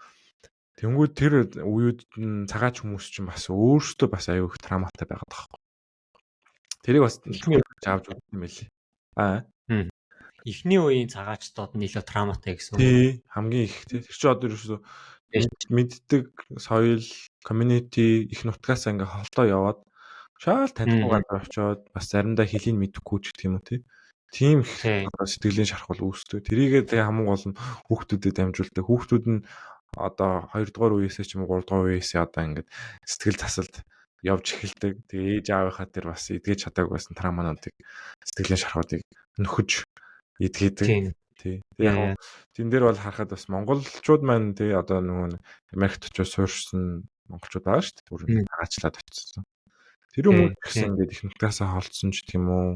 Тэнгүүд тэр үеүд нь цагаач хүмүүс чинь бас өөрсдөө бас аюу их trauma тай байгаад байгаа байхгүй. Тэрийг бас авч үзсэн юм байлээ. Аа. Эхний үеийн цагаачдууд нь илүү trauma тай гэсэн үг. Тий, хамгийн их тий. Тэр чинь одоо ерөөсөө мэддэг соёл, community, их нутгаас ингээ холдоо яваад шаал танихгүй газар очиод бас заримдаа хэлийг мэдэхгүй ч гэх юм уу тий. Тийм их сэтгэлийн шарх бол үүсдэг. Тэрийгээ тэгээ хамгийн гол нь хүүхдүүдэд дамжуулдаг. Хүүхдүүд нь одоо 2 дугаар үеэсээ ч юм уу 3 дугаар үеэсээ одоо ингээд сэтгэл засалд явж эхэлдэг. Тэгээ ээж аавынхаа тэр бас эдгэж чадаагүй байсан trauma нуудыг, сэтгэлийн шархуудыг нөхөж эдгээдэг. Тий. Тэгээ яг тэн дээр бол харахад бас монголчууд маань тий, одоо нөгөө Америкт очиж суурьшсан монголчууд байгаа шүү дээ. Бүр цагаачлаад очсон. Тэр хүмүүс гэсэн ингээд их нутгаасаа холдсон ч гэх юм уу.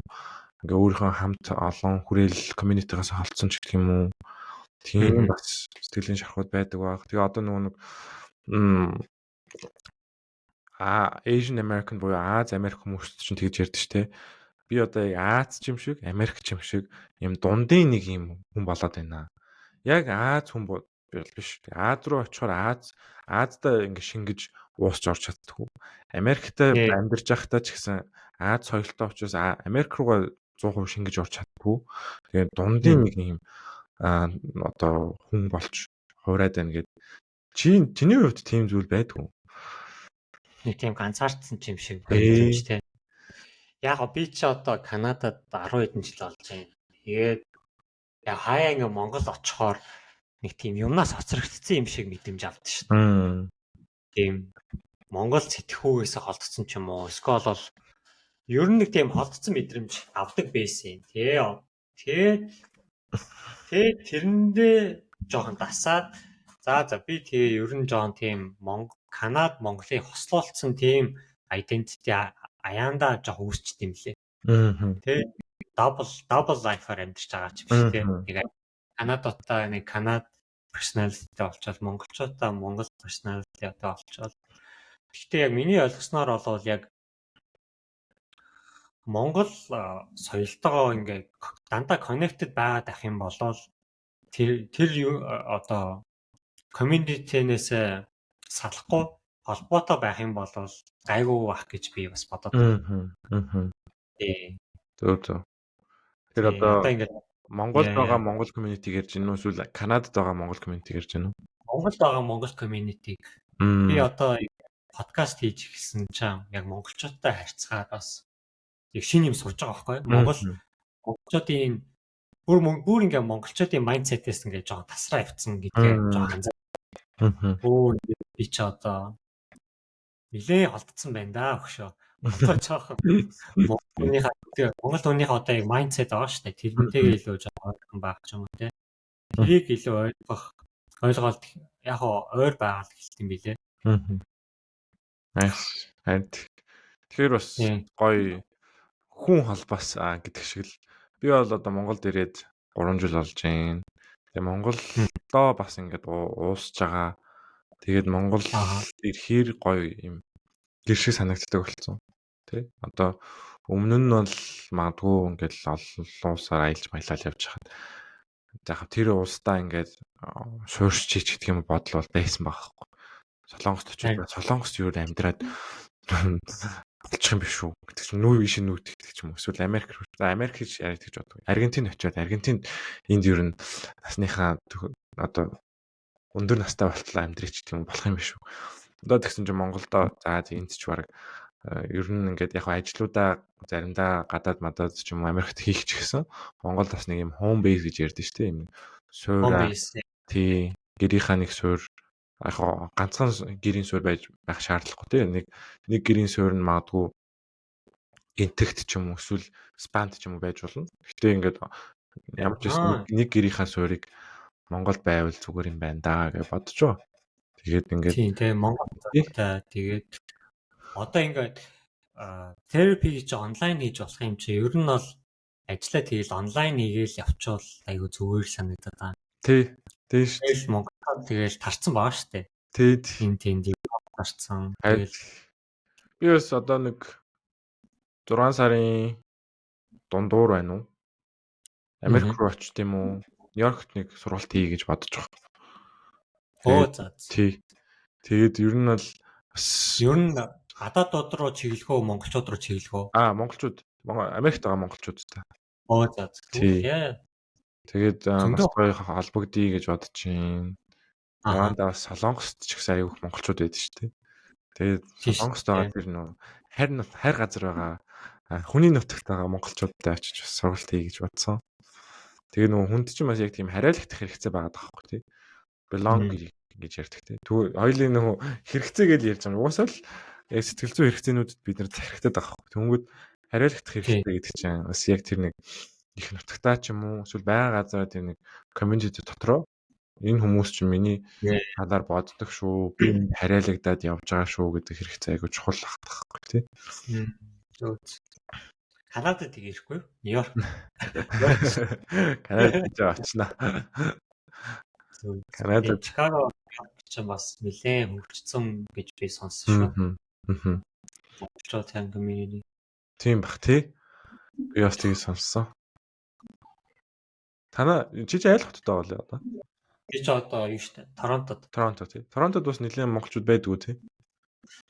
Ингээ өөрийнхөө хамт олон хүрээл community гаас холдсон ч гэх юм уу. Тийм бас сэтгэлийн шархууд байдаг баг. Тэгээ одоо нөгөө нэг Asian American буюу Ази Америк хүмүүс чинь тэгж ярьдаг ш, тэ. Би одоо яг Ази ч юм шиг, Америк ч юм шиг юм дундын нэг юм хүн болоод байна. Яг Ази хүн бол биш. Ази руу очихоор Азидаа ингээ шингэж уусч орч чаддаггүй. Америкт амьдарч байхдаа ч гэсэн Ази соёлтой учраас Америк руугаа 100% шингэж орч чаддаггүй. Тэгээд дундын нэг юм одоо хүн болж хувраад байна гэд. Чи чиний хувьд тийм зүйл байдгүй? Нэг тийм ганцаардсан юм шиг мэдрэмж те. Яг би чи одоо Канадад 10 хэдэн жил болж байна. Тэгээд яг хаяа ингээ Монгол очихоор нэг тийм юмнаас хоцрогдсон юм шиг мэдрэмж авдаг шүү дээ. Тийм Монгол сэтгхүүгээс холдсон ч юм уу. Эсвэл бол ер нь нэг тийм холдсон мэдрэмж авдаг байсан. Тэгээ тэрэндээ жоохон дасаад, за би тэгээ ер нь жоохон тийм Монгол, Канад, Монголыг хослуулсан тийм identity аяандаа жоох үүсчихдээ юм лээ. Тэгээ double life-аар амьдарч байгаа ч юм шиг тийм. Нэг Канадуудаа нэг Канад personality болчоод, монголчуудаа Монгол personality одоо болчоод. Гэхдээ яг миний ойлгосноор бол яг Монгол соёлтойгоо ингээ дандаа connected байгаад ах юм бол тэр одоо community-нээс салахгүй холбоотой байх юм бол гайгүй байх гэж би бас бодоод байна. Аа. Тий. Зөв зөв. Тэр одоо одоо ингээд Монголд байгаа Монгол community ярьж гэнэ үү эсвэл Канадад байгаа Монгол community ярьж гэнэ үү? Монголд байгаа Монгол community. Би одоо подкаст хийж эхэлсэн чинь яг монголчуудтай харьцаад бас яг шинэ юм сурж байгаа байхгүй юу? Монголчуудын бүр ингээ монголчуудын mindset ээс ингээ жоохон тасраа явцсан гэдгээ жоохон анзаарсан. Өө, би ч одоо нилээ холдсон байна да өгшөө. Одоо жоохон Монгол хүнийхээ одоо яг mindset байгаа шүү дээ. Тэрнтэйгээ илүү жоохон ойрхон байх ч юм уу те. Тэрийг илүү ойлгоод яг ойр байгаа л гэлт юм билээ. Nice. Харин тэгэхээр бас гоё хүн холбоос гэдэг шиг л би бол одоо Монголд ирээд 3 жил болж байна. Тэгээ Монголдоо бас ингээд уусж байгаа. Тэгээд Монгол ирэхээр гоё юм гэр шиг санагддаг болсон. Тэ? Одоо өмнө нь бол магадгүй ингээд олон улсаар аялж маялал явж хахад за яг тэр улсдаа ингээд суурьшиж гэдэг юм бодол бол байсан байхгүй. Солонгост очиод Солонгост юу амьдраад болчих юм биш үү гэдэг чинь нүү ийш нүүт гэдэг ч юм уу, эсвэл Америк руу, за Америк гэж яриад гэж боддог. Аргентин очиод Аргентинд энд ер нь насныхаа одоо өндөр настай болтлоо амьдрыч гэх юм болох юм биш үү. Одоо тэгсэн чинь Монголдо за энд ч баг ер нь ингээд яг ажлуудаа заримдаа гадаад мадад ч юм уу Америкт хийх ч гэсэн Монголд бас нэг юм home base гэж ярьдэн шүү дээ. Юм суур, тий, гэрийнхаа нэг суур, яг ганцхан гэрийн суурь байж байх шаардлагагүй тий. Нэг нэг гэрийн суурь нь магадгүй Энэтхэгт ч юм уу эсвэл Испанд ч юм уу байж болно. Гэтэ ингээд ямар ч байсан нэг гэрийнхаа суурийг Монголд байвал зүгээр юм байна да гэж бодож байгаа. Тэгээд ингээд Тийм, тэгээ Монгол тэгээд одоо ингээд therapy гэж онлайн хийж болох юм чи ер нь бол ажиллаа тэгэл онлайн хийгээл явчвал айгу зүгээр санагдаад байна. Тий. Тий шүү. Тэгэл Монголд тэгэл тарцсан байгаа шүү дээ. Тий. Тийм, тийм тарцсан. Тэгэл би бас одоо нэг 6 сарын дундуур байна уу? Америк руу очих юм уу? Нью-Йоркт нэг сургалт хий гэж бодож байгаа. Оо, за. Тий. Тэгээд ер нь бол бас ер нь гадаадууд руу чиглэх үү, монголчууд руу чиглэх үү? Аа, монголчууд, Америкт байгаа монголчуудтай. Оо, за. Тий. Тэгээд бас гоё холбогдъё гэж бодож байна. Явандаа бас Солонгост ч гэсэн аюух монголчууд байдаг шүү дээ. Тэгээд Солонгост байгаа тэр нөө хайр хайр газар байгаа хүний нутагт байгаа монголчуудтай очиж бас сургалт хий гэж бодсон. Тэгээ нөгөө хүнд чинь бас яг тийм хариалагдах хэрэгцээ байгаа даахгүй тий. Belong гэж ярьдаг тий. Тэгвэл хоёлын нөгөө хэрэгцээ гэж ярьж байгаа. Угаасаа л яг сэтгэл зүйн хэрэгцээнүүдэд бид нар захирагтай байгаа байхгүй. Тэнгүүд хариалагдах хэрэгцээ гэдэг чинь бас яг тэр нэг их нутагтаа ч юм уу эсвэл байгаа газараа тэр нэг community дотроо энэ хүмүүс чинь миний талаар боддог шүү. Би хариалагдаад явж байгаа шүү гэдэг хэрэгцээ айгу чухал байхгүй тий. Зөв. Канадад тийг ирэхгүй юу? Нью-Йорк. Канадад ч очно. Канадад Чикаго ч бас нэлээд хөгжсөн гэж би сонссон шүү. Аа. Монголчуудын community. Тийм бах тий. Би бас тийг сонссон. Танаа чи чи айл хотод байгаа лээ одоо? Би ч одоо юу штэ, Торонтод. Торонто тий. Торонтод бас нэлээд монголчууд байдгүй тий.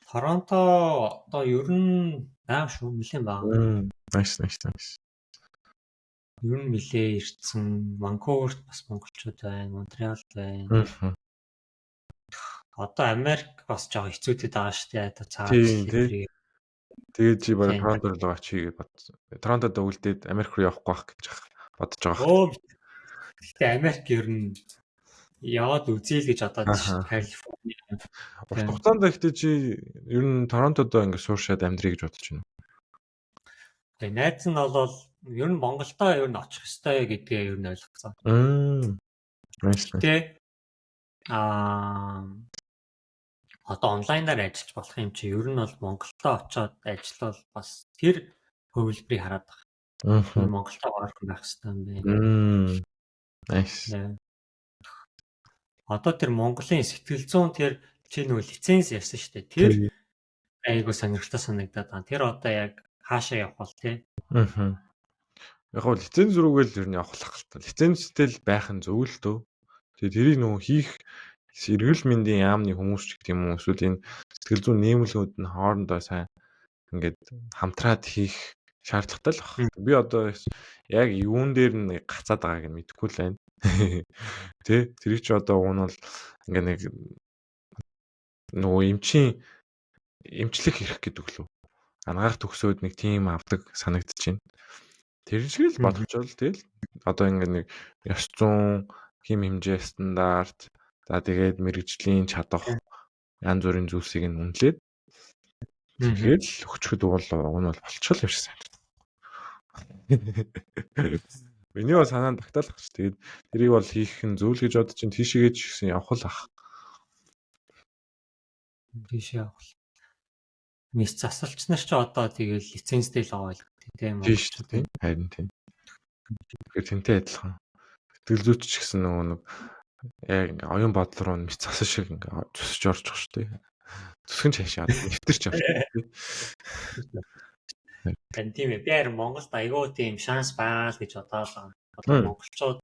Торонто одоо ер нь аа шүү, нэлээд бага. Nice, nice, nice. Ер нь нэлээд ирсэн. Ванкуверт бас монголчууд байна, Монреалд байна. Одоо Америк бас жоо хэцүүдэд байгаа шүү дээ. Одоо цааш. Тийм. Тэгээд чи бараг Торонто руу очие гэж бодсон. Торонтод үлдээд Америк руу явахгүй байх гэж бодож байгаа. Өө. Гэхдээ Америк ер нь яваад үзье л гэж бодоод шүү дээ. Калифорни. Урт хугацаанд гэхдээ чи ер нь Торонтод ингээд сууршаад амьдрий гэж бодож байна. Тэгээ найз нь бол ер нь Монголдоо ер нь очих ёстой гэдгээ ер нь ойлгоцсон. Nice. Гэтэ одоо онлайнаар ажиллаж болох юм чи ер нь бол Монголдоо очиод ажиллавал бас тэр хувилбарыг хараад байгаа. Монголдоо ойрхон байх хэрэгтэй юм байна. Nice. Одоо тэр Монголын сэтгэл зүйн тэр чи нөгөө лиценз ярьсан шүү дээ. Тэр айгуу сонирхолтой санагдаад байгаа. Тэр одоо яг хаашаа явах бол тий? Аа. Яг гоо лиценз рүүгээ л ер нь явах л та. Лицензтэй л байх нь зөв л дөө. Тэгээ тэрийг нөгөө хийх эргэл мэндийн яамны хүмүүс ч гэдэг юм уу эсвэл энэ сэтгэл зүйн нийгэмлэгүүд нь хоорондоо сайн ингээд хамтраад хийх Шаардлагатай л баг. Би одоо яг юун дээр нь гацаад байгааг нь мэдэхгүй л байна. Тэ, тэр чи одоо уг нь бол ингээ нэг нөгөө эмчийн эмчлэх хэрэг гэдэг лөө. Ангаах төгсөөд нэг тийм авдаг санагдчихэв. Тэр шиг л бодолчвол тэгэл одоо ингээ нэг ёс зүйн хим хэмжээ стандарт, за тэгээд мэрэгжлийн чадах янз бүрийн зүйлсийг нь үнэлээд тэгээд л өгчөхөд бол уг нь бол болчихол юм шиг санагдав. Миний бол санаанд багтаал багч. Тэгээд тэрийг бол хийх нь зүйл гэж бодож чинь тийшээгээ ч гэсэн явах л ах. Тийшээ явах. Мис засалч нар ч одоо тэгэл лицензтэй л байгаа л тийм үү? Тийм шүү дээ. Харин тийм. Тэгэхээр тэнтэй адилхан. Сэтгэл зүйч ч гэсэн нөгөө нэг яг ингээ оюун бодол руу мис засан шиг ингээ зүсэж орж байгаа шүү дээ. Зүсгэн чашаа нэвтэрч орж тийм. Тань тийм ээ. Би харин Монголд айгүй тийм шанс байгаа л гэж бодоод байгаа. Одоо монголчууд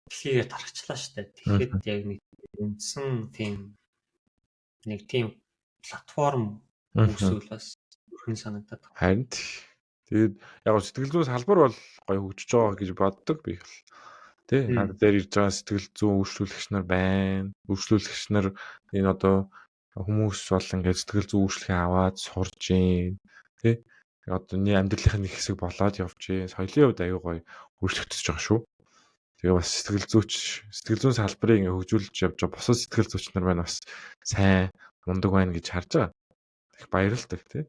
дэлхийгээр тархачлаа шүү дээ. Тэгэхэд яг нэг үндсэн тийм нэг тийм платформ үүсвэл бас өрхөн санагдаад байна. Харин тэгээд яг сэтгэл зүйн салбар бол гоё хөгжиж байгаа гэж боддог би бол. Тэ, над дээр ирж байгаа сэтгэл зүйн үйлчлүүлэгч нар байна. Үйлчлүүлэгч нар энэ одоо хүмүүс бол ингээд сэтгэл зүйн үйлчлэгээ аваад сурж гин. Тэ, одоо нэг амьдралынхаа нэг хэсэг болоод явж гин. Соёлын хувьд аюу гоё өөрчлөгдөж байгаа шүү. Тэгээ бас сэтгэл зүйч, сэтгэл зүйн салбарыг ингээ хөгжүүлж явж байгаа бусад сэтгэл зүйч нар маань бас сайн мундаг байна гэж харж байгаа. Их баярлалтай тий.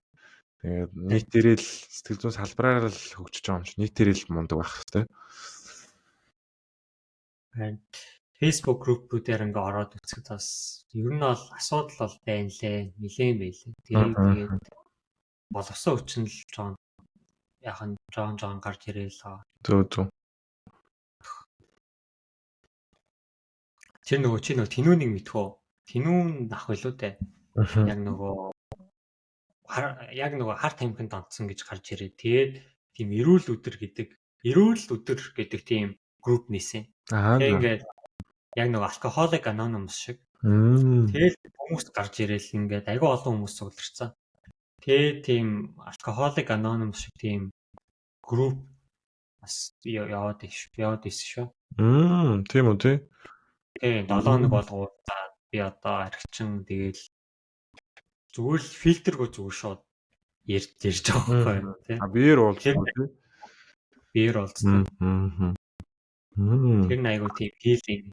Тэгээд нийтээрээ л сэтгэл зүйн салбараар л хөгжиж байгаа юм чи нийтээрээ л мундаг байх хэрэгтэй. Facebook группүүдээр ингээ ороод үзэхэд бас ер нь бол асуудал бол байна лээ. Нилээн байлээ. Тэгээд боловсон хүчин л жоон яхан жоон жоон гарч ирээл л. Зөв зөв. Тэр нөгөө чи нөгөө тэнүүнийг мэдхүү. Тэнүүн ах байлуу дээ. Яг нөгөө хар тамхинд донтсон гэж гарч ирээ. Тэгээд тийм эрүүл өдөр гэдэг тийм групп нээсэн. Тэгээд ингээд яг нөгөө Alcoholic Anonymous шиг. Тэгээд хүмүүс гарч ирээл ингээд айгүй олон хүмүүс цугларсан. Тэгээд тийм Alcoholic Anonymous шиг тийм групп бас яваад исэн шүү. Тийм үү тий. Тийм 7 хоног болгоо би одоо архичин тэгэл зүгээр л фильтргүй зүгээр шууд ярьж байгаа байхгүй юу тий. А биеэр уулзсан тий. Биеэр уулзсан. Тэр айгуу тийм хийлийн.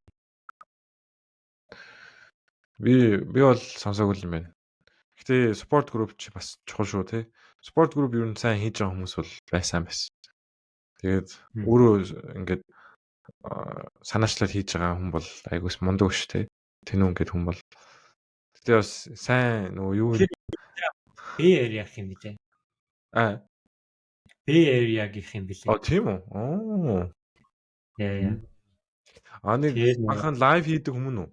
Би бол сонсоогүй юм байна. Гэтэ support group ч бас чухал шүү тий. Support group юу н сайн хийж байгаа хүмүүс бол байсан байсан. Тэгээд өөрөө ингээд санаачлал хийж байгаа хүн бол айгуус мундаг шүү тий. Тэнүүн гэдэг хүн бол. Гэтэ бас сайн нөгөө юу Bay Area гэх юм билээ. Аа. Bay Area гэх юм билээ. А тийм үү? Аа. Яа. А нэг анхан лайв хийдэг хүмүүс үү?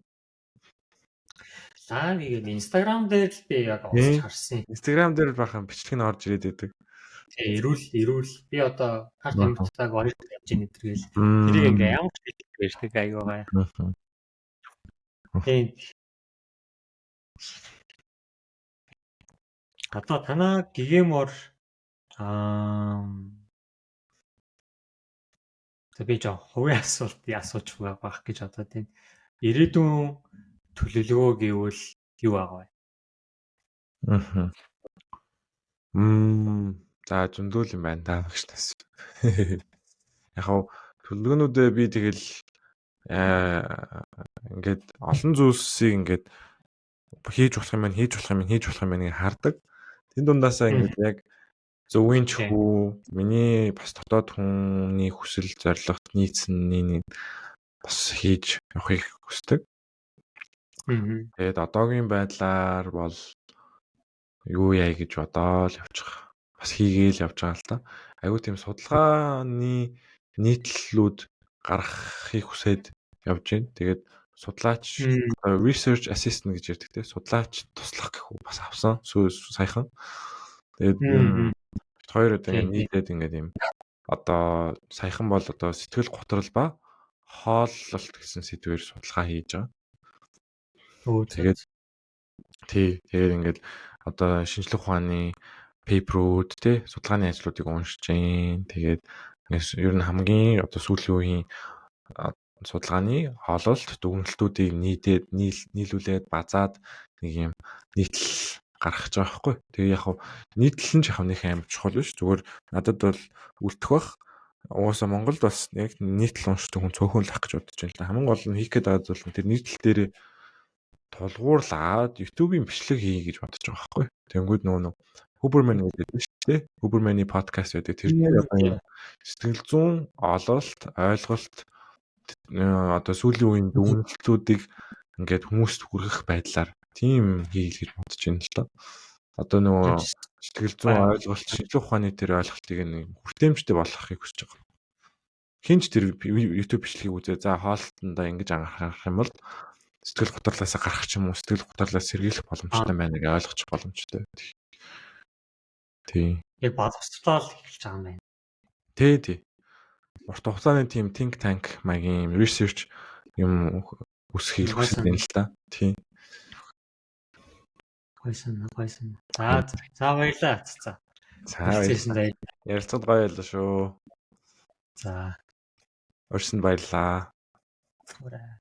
Лайв хийгээд Instagram дээр л би яг олж харсан. Instagram дээр бахан бичлэг нь орж ирээд байдаг. Тий, эрүүл би одоо хар тамхитайг орж явж ийн гэдэргээл тэрийг ингээ ямар ч хэлдэг байдаг айгуу гай. Тийм. Одоо танаа гигэмор би жоо хувийн асуулт асууж байх гэж бодоод байна. Ирээдүйн төлөвлөгөө гэвэл юу байгаа вэ? За зөндөөл юм байна та багш тас. Яг хав төлөвлөгөөнүүдээ би тэгэл ингээд олон зүйлсийг ингээд хийж болох юм байна, хийж болох юм байна, хийж болох юм байна гэж хардаг. Тэн дундаасаа ингээд яг зөвийн ч хүү миний бас дотоод хүний хүсэл зорилгот нийцсэн нэг бас хийж явахыг хүсдэг. Тэгээд одоогийн байдлаар бол юу яа гэж бодоол явчих. Бас хийгээл явж байгаа л та. Айгуу тийм судалгааны нийтлэлүүд гаргахыг хүсээд явж байна. Тэгээд судлаач research assistant гэж ярьдаг те. Судлаач туслах гэх үү бас авсан. Саяхан. Тэгээд хоёр одоо ингэ нийлээд ингээд юм одоо саяхан бол одоо сэтгэл готрол ба хооллолт гэсэн сэдвээр судалгаа хийж байгаа. Тэгээд тий, тэгээд ингээд одоо шинжлэх ухааны Paper үүд, те, судалгааны ажлуудыг уншиж гин. Тэгээд ер нь хамгийн одоо сүүлийн үеийн судалгааны ололт, дүгнэлтүүдийг нийтээд, нийлүүлээд, базаад нэг юм нийтлэл гаргах гэж байгаа байхгүй. Тэгээ яг нийтлэл нь ч яг нэг амар чухал биш. Зүгээр надад бол үлдэх бах. Угаасаа Монголд бас яг нийтлэл уншдаг хүн цөөхөн л ах гэж бодож байна л да. Хамгийн гол нь хийх гээд байгаа зүйл нь тэр нийтлэл дээр тулгуурлаад YouTube-ийн бичлэг хий гэж бодож байгаа байхгүй. Тэнгүүд нөгөө нэг Huberman гэдэг шүү дээ. Huberman-ы подкаст байдаг. Тэр дээр одоо юм сэтгэл зүйн ололт, ойлголт, одоо сүүлийн үеийн дүгнэлтүүдийг ингээд хүмүүст хүргэх байдлаар тийм хийх гэж бодож байна л доо. Одоо нөгөө сэтгэл зүйн ойлголт, шинжлэх ухааны тэр ойлголтыг нэг хүртээмжтэй болгохыг хүсэж байгаа. Хинч тэр YouTube бичлэгийг үзээ, за, хоолтондоо ингэж анхаарах юм бол сэтгэл гутралаасаа гарах ч юм уу, сэтгэл гутралаас сэргийлэх боломжтой байна гэж ойлгочих боломжтой. Тий. Яг боловсрол эхэлж байгаа юм байна. Тий. Урт хугацааны тийм think tank маягийн research юм үсхийг хүсэж байна л да. Тий. Гойсон, гойсон. За за, баярлалаа. За. За, баярлалаа. Ярилцаад гоё байлаа шүү. За. Урьсанд баярлалаа. Ураа.